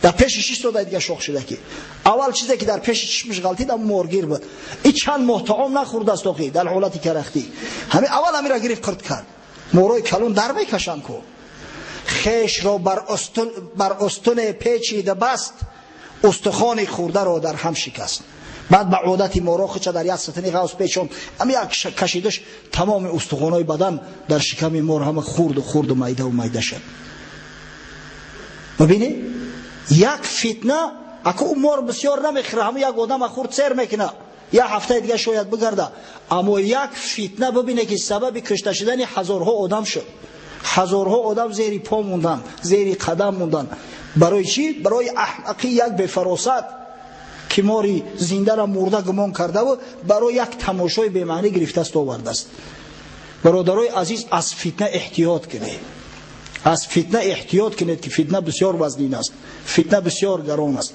Дар пеши шиш сода дига шох шуда ки аввал чизе ки дар пеши чишмаш ғалтид ам моргир буд. И чанд моҳ таом нахӯрдааст охи дар ҳолати карахтӣ. Ҳамин аввал ҳамира гирифт қирт кард. Морои калон дар мекашанд ку. Хешро бар устуне печида баст, устухони хӯрдаро дар ҳам шикаст. Баъд ба одати моро хуча дар як сатини ғавс печон, ҳам як кашидаш тамоми устухонҳои бадан дар шиками мор ҳама хурду хурду майдаву майда шуд. Мебинӣ? Як фитна, аку ӯ мор бисёр намехӯра, ҳама як одама хурд сер мекуна, як ҳафтаи дига шояд бигарда. Аммо як фитна бибине ки сабаби кушта шудани ҳазорҳо одам шуд. Ҳазорҳо одам зери по мондан, зери қадам мондан. Барои чӣ? Барои аҳмақи як бефаросат ки мори зиндаро мурда гумон кардаву барои як тамошои бемаънӣ гирифтаст овардааст. Бародарои азиз, аз фитна эҳтиёт кунед. Аз фитна эҳтиёт кунед ки фитна бисёр вазнин аст, фитна бисёр гарон аст.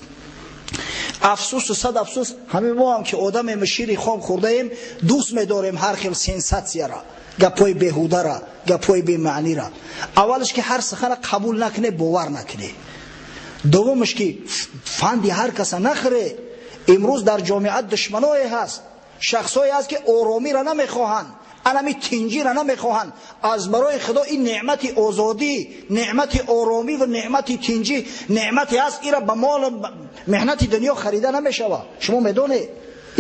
Афсӯсу сад афсӯс, ҳамин мо ҳам ки одамем шири хом хӯрдаем, дӯст медорем ҳар хел сенсатсияра, гапҳои беҳудара, гапҳои бемаънира. Аввалаш ки ҳар сухана қабул накунед, бовар накунед. Дуввумаш ки фанди ҳар каса нахӯре. Имрӯз дар ҷомеа душманое ҳаст, шахсое ҳаст ки оромиро намехоҳанд, анами тинҷиро намехоҳанд. Аз барои Худо ин неъмати озодӣ, неъмати оромӣ ва неъмати тинҷӣ неъмате ҳаст, ира ба мол меҳнати дунё харида намешавад. Шумо медонед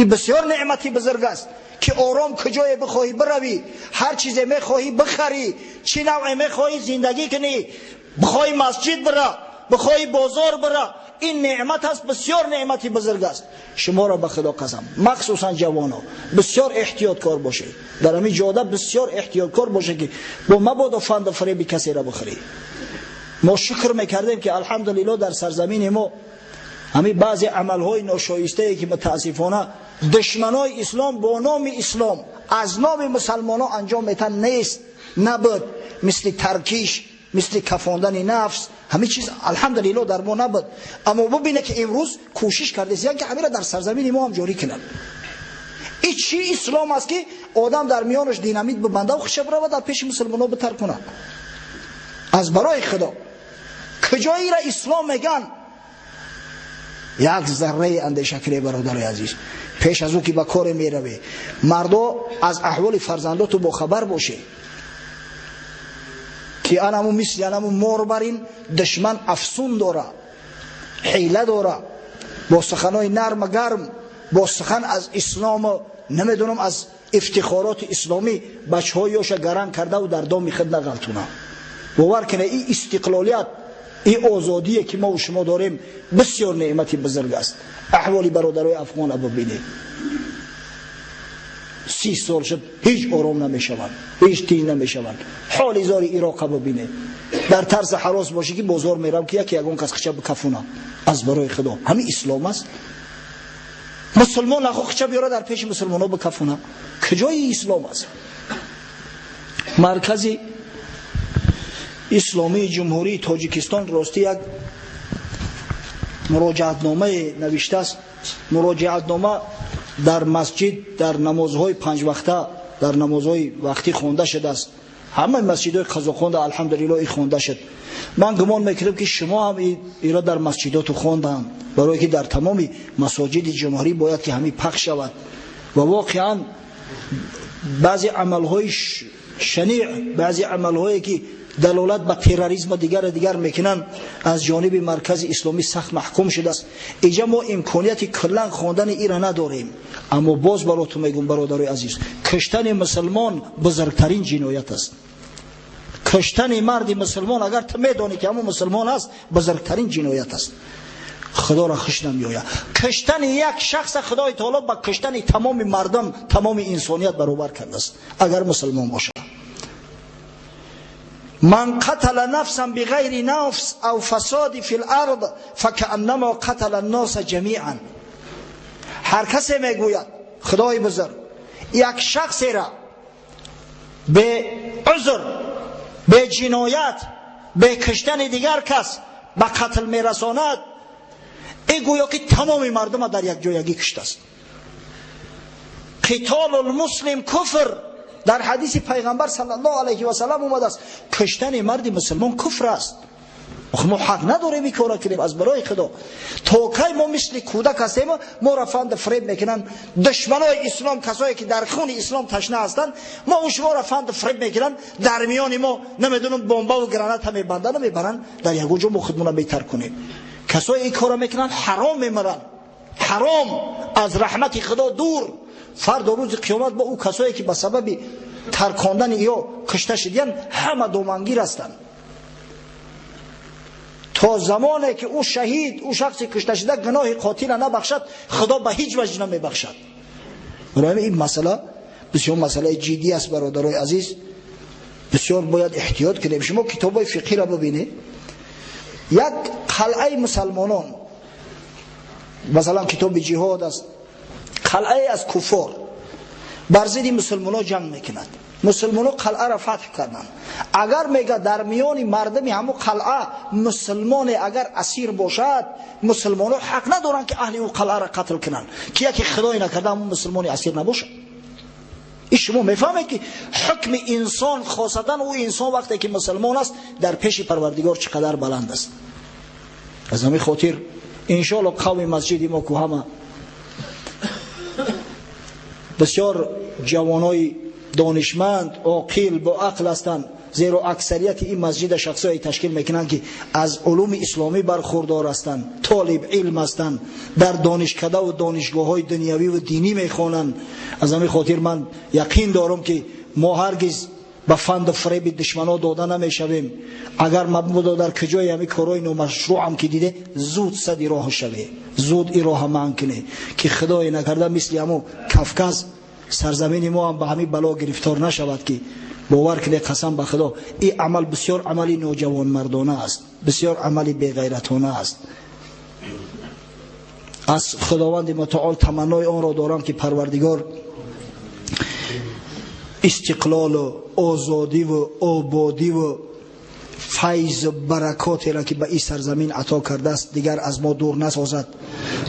ин бисёр неъмати бузург аст ки ором куҷое бихоҳӣ биравӣ, ҳар чизе мехоҳӣ бихарӣ, чӣ навъе мехоҳӣ зиндагӣ кунӣ, бихоҳӣ масҷид бира, бихоҳӣ бозор бира. Ин неъмат аст, бисёр неъмати бузург аст. Шуморо ба Худо қасам, махсусан ҷавоно, бисёр эҳтиёткор бошед. Дар ҳамин ҷода бисёр эҳтиёткор бошед ки бо мабодо фанду фареби касеро бихӯред. Мо шукр мекардем ки алҳамдулиллоҳ дар сарзамини мо ҳамин баъзе амалҳои ношоистае ки мутаассифона душманои ислом бо номи ислом аз номи мусалмонҳо анҷом метан нест, набуд. Мисли таркиш, мисли кафондани нафс, ҳамин чиз алҳамдулиллоҳ дар мо набуд. Аммо бубине ки имрӯз кӯшиш кардест ки ҳаминро дар сарзамини мо ҳам ҷорӣ кунанд. Ин чӣ ислом аст ки одам дар миёнаш динамит бибандаву хиша биравад дар пеши мусалмонҳо битар кунад? Аз барои Худо куҷоиро ислом меган? Як зарраи андеша кунед, бародари азиз, пеш аз ӯ ки ба коре меравед. Мардо аз аҳволи фарзандоту бохабар бошед ки анаму мисли анаму мор бар ин душман афсун дора, ҳила дора, бо суханои нарма гарм, бо сухан аз ислому намедонам аз ифтихороти исломӣ бачаҳои ёша гаранг кардаву дар доми худ нағалтуна. Бовар кунед, ин истиқлолият, ин озодие ки мо шумо дорем бисёр неъмати бузург аст. Аҳволи бародарои афғона бибинед. 30 сол шуд ҳеҷ ором намешаванд, ҳеҷ тинҷ намешаванд. Ҳоли зори Ироқа бибине, дар тарс ҳарос бошӣ ки бозор мерам ки яке ягон кас хича бикафуна. Аз барои Худо ҳамин ислом аст. Мусулмон нахо хича биёра дар пеши мусулмонҳо бикафуна. Куҷои ислом аст? Маркази Исломии Ҷумҳурии Тоҷикистон рости як муроҷиатномае навиштааст. Муроҷиатнома дар масҷид дар намозҳои панҷвақта, дар намозҳои вақтӣ хонда шудааст. Ҳамаи масҷидҳои Қазоқхонда алҳамдулиллоҳ и хонда шуд. Ман гумон мекунам ки шумо ҳам иро дар масҷидоту хонданд, барое ки дар тамоми масоҷиди ҷумҳурӣ бояд ки ҳамин пахш шавад. Ва воқеан баъзе амалҳои шаниъ, баъзе амалҳое ки далолат ба терроризм дигар дигар мекунанд, аз ҷониби маркази исломӣ сахт маҳкум шудааст. Инҷа мо имконияти куллан хондани ира надорем, аммо боз баротун мегӯм бародарои азиз, куштани мусулмон бузургтарин ҷиноят аст. Куштани марди мусулмон, агар ту медонӣ ки ҳамон мусулмон аст, бузургтарин ҷиноят аст. Худоро хуш намеояд. Куштани як шахс Худои таоло ба куштани тамоми мардум, тамоми инсоният баробар кардааст, агар мусулмон бошад. من قتل نفسا بغیر نفس او فساد فی الارض فكأنما قتل الناس جمیعا. هر کسی میگوید خدای بزرگ یک شخصی را به عذر، به جنایت، به کشتن دیگر کس به قتل میرساند، این گویا که تمام مردم در یک جایگی کشته است. قتال المسلم کفر، در حدیث پیغمبر صلی الله علیه و سلم اومده است کشتن مرد مسلمان کفر است. ما حق نداریم این کارا کنیم. از برای خدا تا کی ما مثل کودک هستیم، ما را فند فریب میکنن دشمنای اسلام، کسایی که در خون اسلام تشنه هستند، ما و شما را فند فریب میکنن، در میان ما نمیدونم بمب و گرانات هم میبندن و میبرن در یک جا، ما خودمون بهتر کنیم. کسایی این کارا میکنن حرام میمرن، حرام، از رحمت خدا دور. فردا روز قیامت با او کسایی که به سبب ترکاندن یا کشته شدن همه دومنگیر هستند. تا زمانی که او شهید، او شخصی کشته شده گناه قاتل نبخشد، خدا به هیچ وجه نمیبخشد. برای این مسئله بسیار مسئله جدی است برادرای عزیز، بسیار باید احتیاط کنیم. شما کتابای فقهی را ببینید، یک قلعه مسلمانان، مثلا کتاب جهاد است، قلعه از کفار بر ضد مسلمان‌ها جنگ میکند، مسلمان‌ها قلعه را فتح کردند. اگر میگه در میان مردم همو قلعه مسلمان اگر اسیر باشد، مسلمان‌ها حق ندارند که اهل او قلعه را قتل کنند، که یکی خدای نکرده همون مسلمان اسیر نباشد. این شما میفهمید که حکم انسان، خاصتا او انسان وقتی که مسلمان است، در پیش پروردگار چقدر بلند است. از همین خاطر انشاءالله قوم مسجد ما که همه بسیار جوانای دانشمند، عاقل، با عقل هستند، زیرا اکثریت این مسجد شخصایی تشکیل میکنند که از علوم اسلامی برخوردار هستند، طالب علم هستند، در دانشکده و دانشگاه های دنیوی و دینی میخوانند. از همین خاطر من یقین دارم که ما هرگز به فند و فریب دشمنا داده نمیشویم. اگر مبادا در کجای همین کارهای نامشروع هم که دیده، زود صد راه شوه، زود این راه منع کنه که خدای نکرده مثل همو کفکز سرزمین ما هم به همین بلا گرفتار نشود. که باور کنه قسم به خدا این عمل بسیار عملی نوجوان مردانه است، بسیار عملی بیغیرتانه است. از خداوند متعال تمنای آن را دارم که پروردگار استقلال و آزادی و آبادی و فیض و برکاتی را که به این سرزمین عطا کرده است دیگر از ما دور نسازد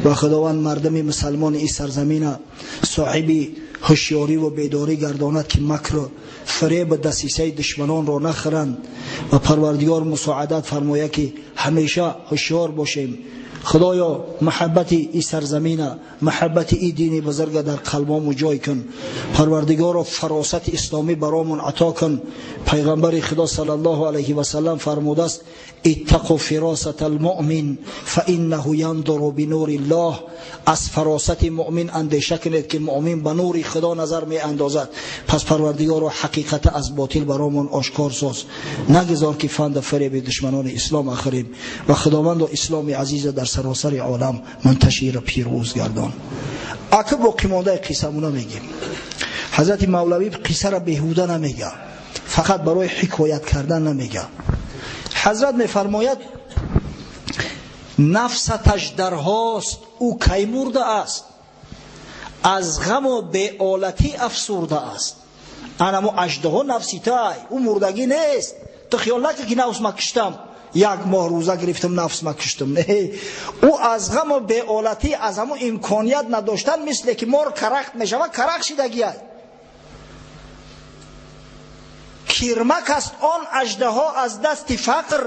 و خداوند مردم مسلمان این سرزمین صاحب هوشیاری و بیداری گرداند که مکر و فریب و دسیسه دشمنان را نخورند و پروردگار مساعدت فرماید که همیشه هوشیار باشیم. خدایا محبت ای سرزمین، محبت ای دین بزرگ در قلبامو جای کن. پروردگارا فراست اسلامی برامون عطا کن. پیغمبر خدا صلی الله علیه و سلم فرموده است اتقوا فراست المؤمن فانه ينظر بنور الله. از فراست مؤمن اندیشه کنید که مؤمن به نور خدا نظر می اندازد. پس پروردگارا حقیقت از باطل برامون آشکار ساز، نگذار که فند فریب دشمنان اسلام اخریم و خداوند و اسلام عزیز در سراسر عالم منتشر پیروز گردان. اکه باقی مانده قصه مونه میگیم. Ҳазрати Мавлавӣ қиссаро беҳуда намега, фақат барои ҳикоят кардан намега. Ҳазрат мефармояд нафсат аждарҳост, ӯ кай мурда аст, аз ғаму беолатӣ афсурда аст. Анамо аждаҳо нафси тай, ӯ мурдагӣ нест. Ту хиёл накун ки нафс ма киштам, як моҳ рӯза гирифтам нафс ма киштам. Не, ӯ аз ғаму беолатӣ, аз ҳамун имконият надоштан, мисле ки мор карахт мешавад, карахт шидагиай. Кирмак аст он аждаҳо аз дасти фақр,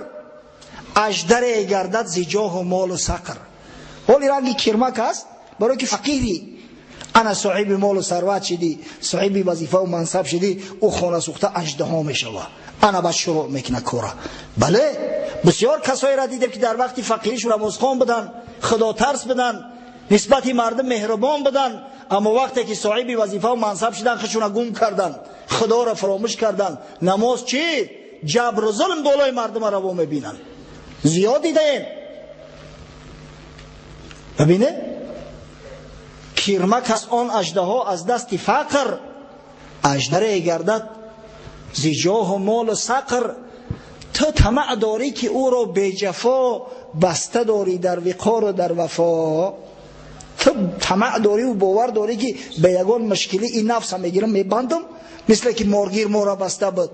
аждаре гардад зи ҷоҳу молу сақр. Ҳоли ранги кирмак аст, барои ки фақири, ана соҳиби молу сарват шидӣ, соҳиби вазифаву мансаб шидӣ, ӯ хона сӯхта аждаҳо мешавад. Ана баъд шурӯъ мекунад кора. Бале, бисёр касоеро дидем ки дар вақти фақириш намозхон буданд, худотарс буданд, нисбати мардум меҳрубон буданд, аммо вақте ки соҳиби вазифаву мансаб шиданд, худшона гум карданд, худоро фаромӯш карданд. Намоз чӣ? Ҷабру зулм болои мардума раво мебинанд. Зиёд дидаем. Бибине? Кирмак аст он аждаҳо аз дасти фақр, аждаре гардад зи ҷоҳу молу сақр. Ту тамаъ дорӣ ки ӯро беҷафо баста дорӣ дар виқору дар вафо. Ту тамаъ дорӣ бовар дорӣ ки ба ягон мушкилӣ ин нафсам мегирам мебандам, мисле ки моргир мора баста буд.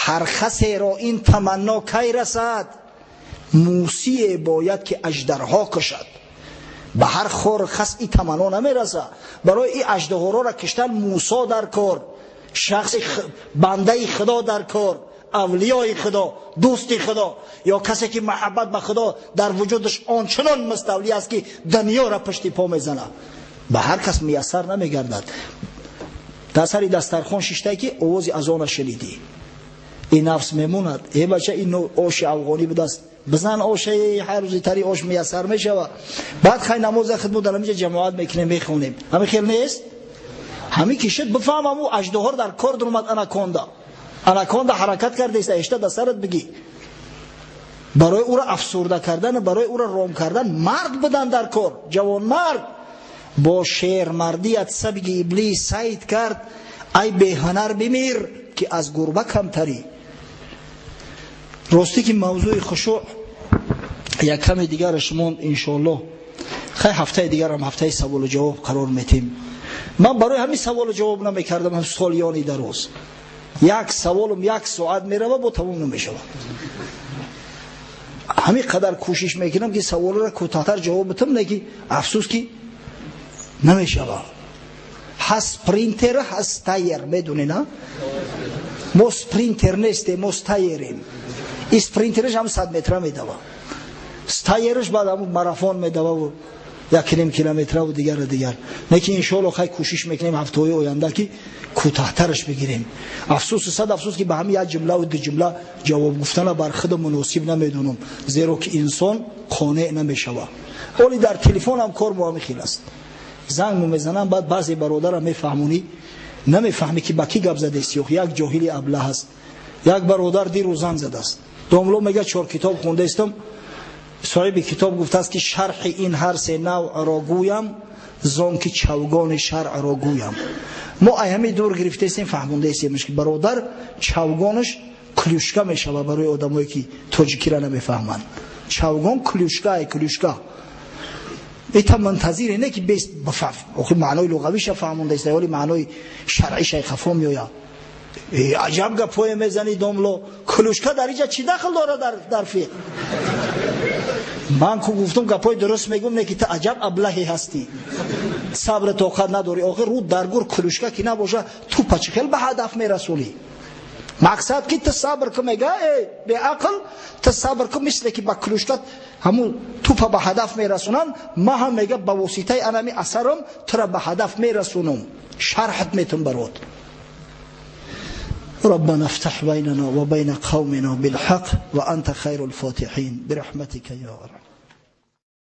Ҳар касеро ин таманно кай расад, мусие бояд ки аждарҳо кушад. Ба ҳар хор хас ин таманно намерасад. Барои ин аждаҳоро киштан Мусо дар кор, шахси бандаи Худо дар кор, авлиёи Худо, дӯсти Худо, ё касе ки маҳаббат ба Худо дар вуҷудаш ончунон муставлӣ аст ки дунёро пушти по мезанад. Ба ҳар кас муяссар намегардад. Дар сари дастархон шиштае ки овози азона шунидӣ, ин нафс мемонад. Э бача, ин оши афғонӣ будааст, бизан оше, ҳар рӯзи тари ош муяссар мешавад. Баъд хай намоза хидмат дар ҳаминҷа ҷамоат мекунем, мехонем. Ҳамин хел нест? Ҳамин ки шуд бифаҳмам ӯ аждаҳор дар кор даромад, анаконда. Анаконда ҳаракат кардааст, эшта дар сарат бигӣ. Барои ӯро афсурда кардан, барои ӯро ром кардан мард будан дар кор, ҷавонмард бо шермардият сабги иблис сайд кард. Ай беҳунар бимир ки аз гурба камтарӣ. Ростӣ ки мавзӯи хушӯъ як каме дигараш монд, иншоаллоҳ. Хай ҳафтаи дигарам ҳафтаи саволу ҷавоб қарор метем. Ман барои ҳамин саволу ҷавоб намекардам солиёни дароз. Як саволум як соат мерава, бо тамом намешавад. Ҳамин қадар кӯшиш мекунам ки саволро кӯтоҳтар ҷавоб битам, лекин афсӯс ки намешавад. Ҳаст спринтер, ҳаст стайер, медонӣ на? Мо спринтер нестем, мо стайерем. И спринтераш ҳам 100 метра медава, стайераш баъд ҳам марафон медава, 1.5 километраву дигару дигар. Лекин иншоалло хай кӯшиш мекунем ҳафтаҳои оянда ки кӯтоҳтараш бигирем. Афсӯс, сад афсӯс ки ба ҳамин як ҷумлаву ду ҷумла ҷавоб гуфтана бар худ муносиб намедонам, зеро ки инсон қонеъ намешавад. Оли дар телефон ҳам кор мо ҳамин хел аст. Занг мезанам, баъд баъзе бародарам мефаҳмонӣ, намефаҳмӣ ки ба кӣ гап задест. Як ҷоҳили аблаҳ аст. Як бародар дирӯз занг задааст. Домло мега 4 китоб хондаистам. Соҳиби китоб гуфтааст ки шарҳи ин ҳар се навъро гӯям, зон ки чавгони шаръро гӯям. Мо ай ҳамин дур гирифтаистем, фаҳмондаистем ки бародар чавгонаш клюшка мешавад барои одамое ки тоҷикиро намефаҳманд. Чавгон клюшка, ай клюшка. Ита мунтазире не ки бес бафаҳм. Охи маънои луғавиша фаҳмондаист, вале маънои шаръиша хафо меояд. Аҷаб гапое мезанӣ домло, клюшка дар инҷа чӣ дахл дорад дар фиқҳ? Ман ку гуфтам гапои дуруст мегӯм, не ки ту аҷаб аблаҳе ҳастӣ, сабр тоқат надорӣ. Охир рӯ дар гур клюшка ки набоша, тупа чӣ хел ба ҳадаф мерасонӣ? Мақсад ки ту сабр ку, мега э беақл, ту сабр ку, мисле ки ба клюшка ҳамун тупа ба ҳадаф мерасонанд, ман ҳам мега ба воситаи анами асарам тура ба ҳадаф мерасонам, шарҳат метум барот. ربنا افتح بيننا وبين قومنا بالحق وأنت خير الفاتحين برحمتك يا أرحم.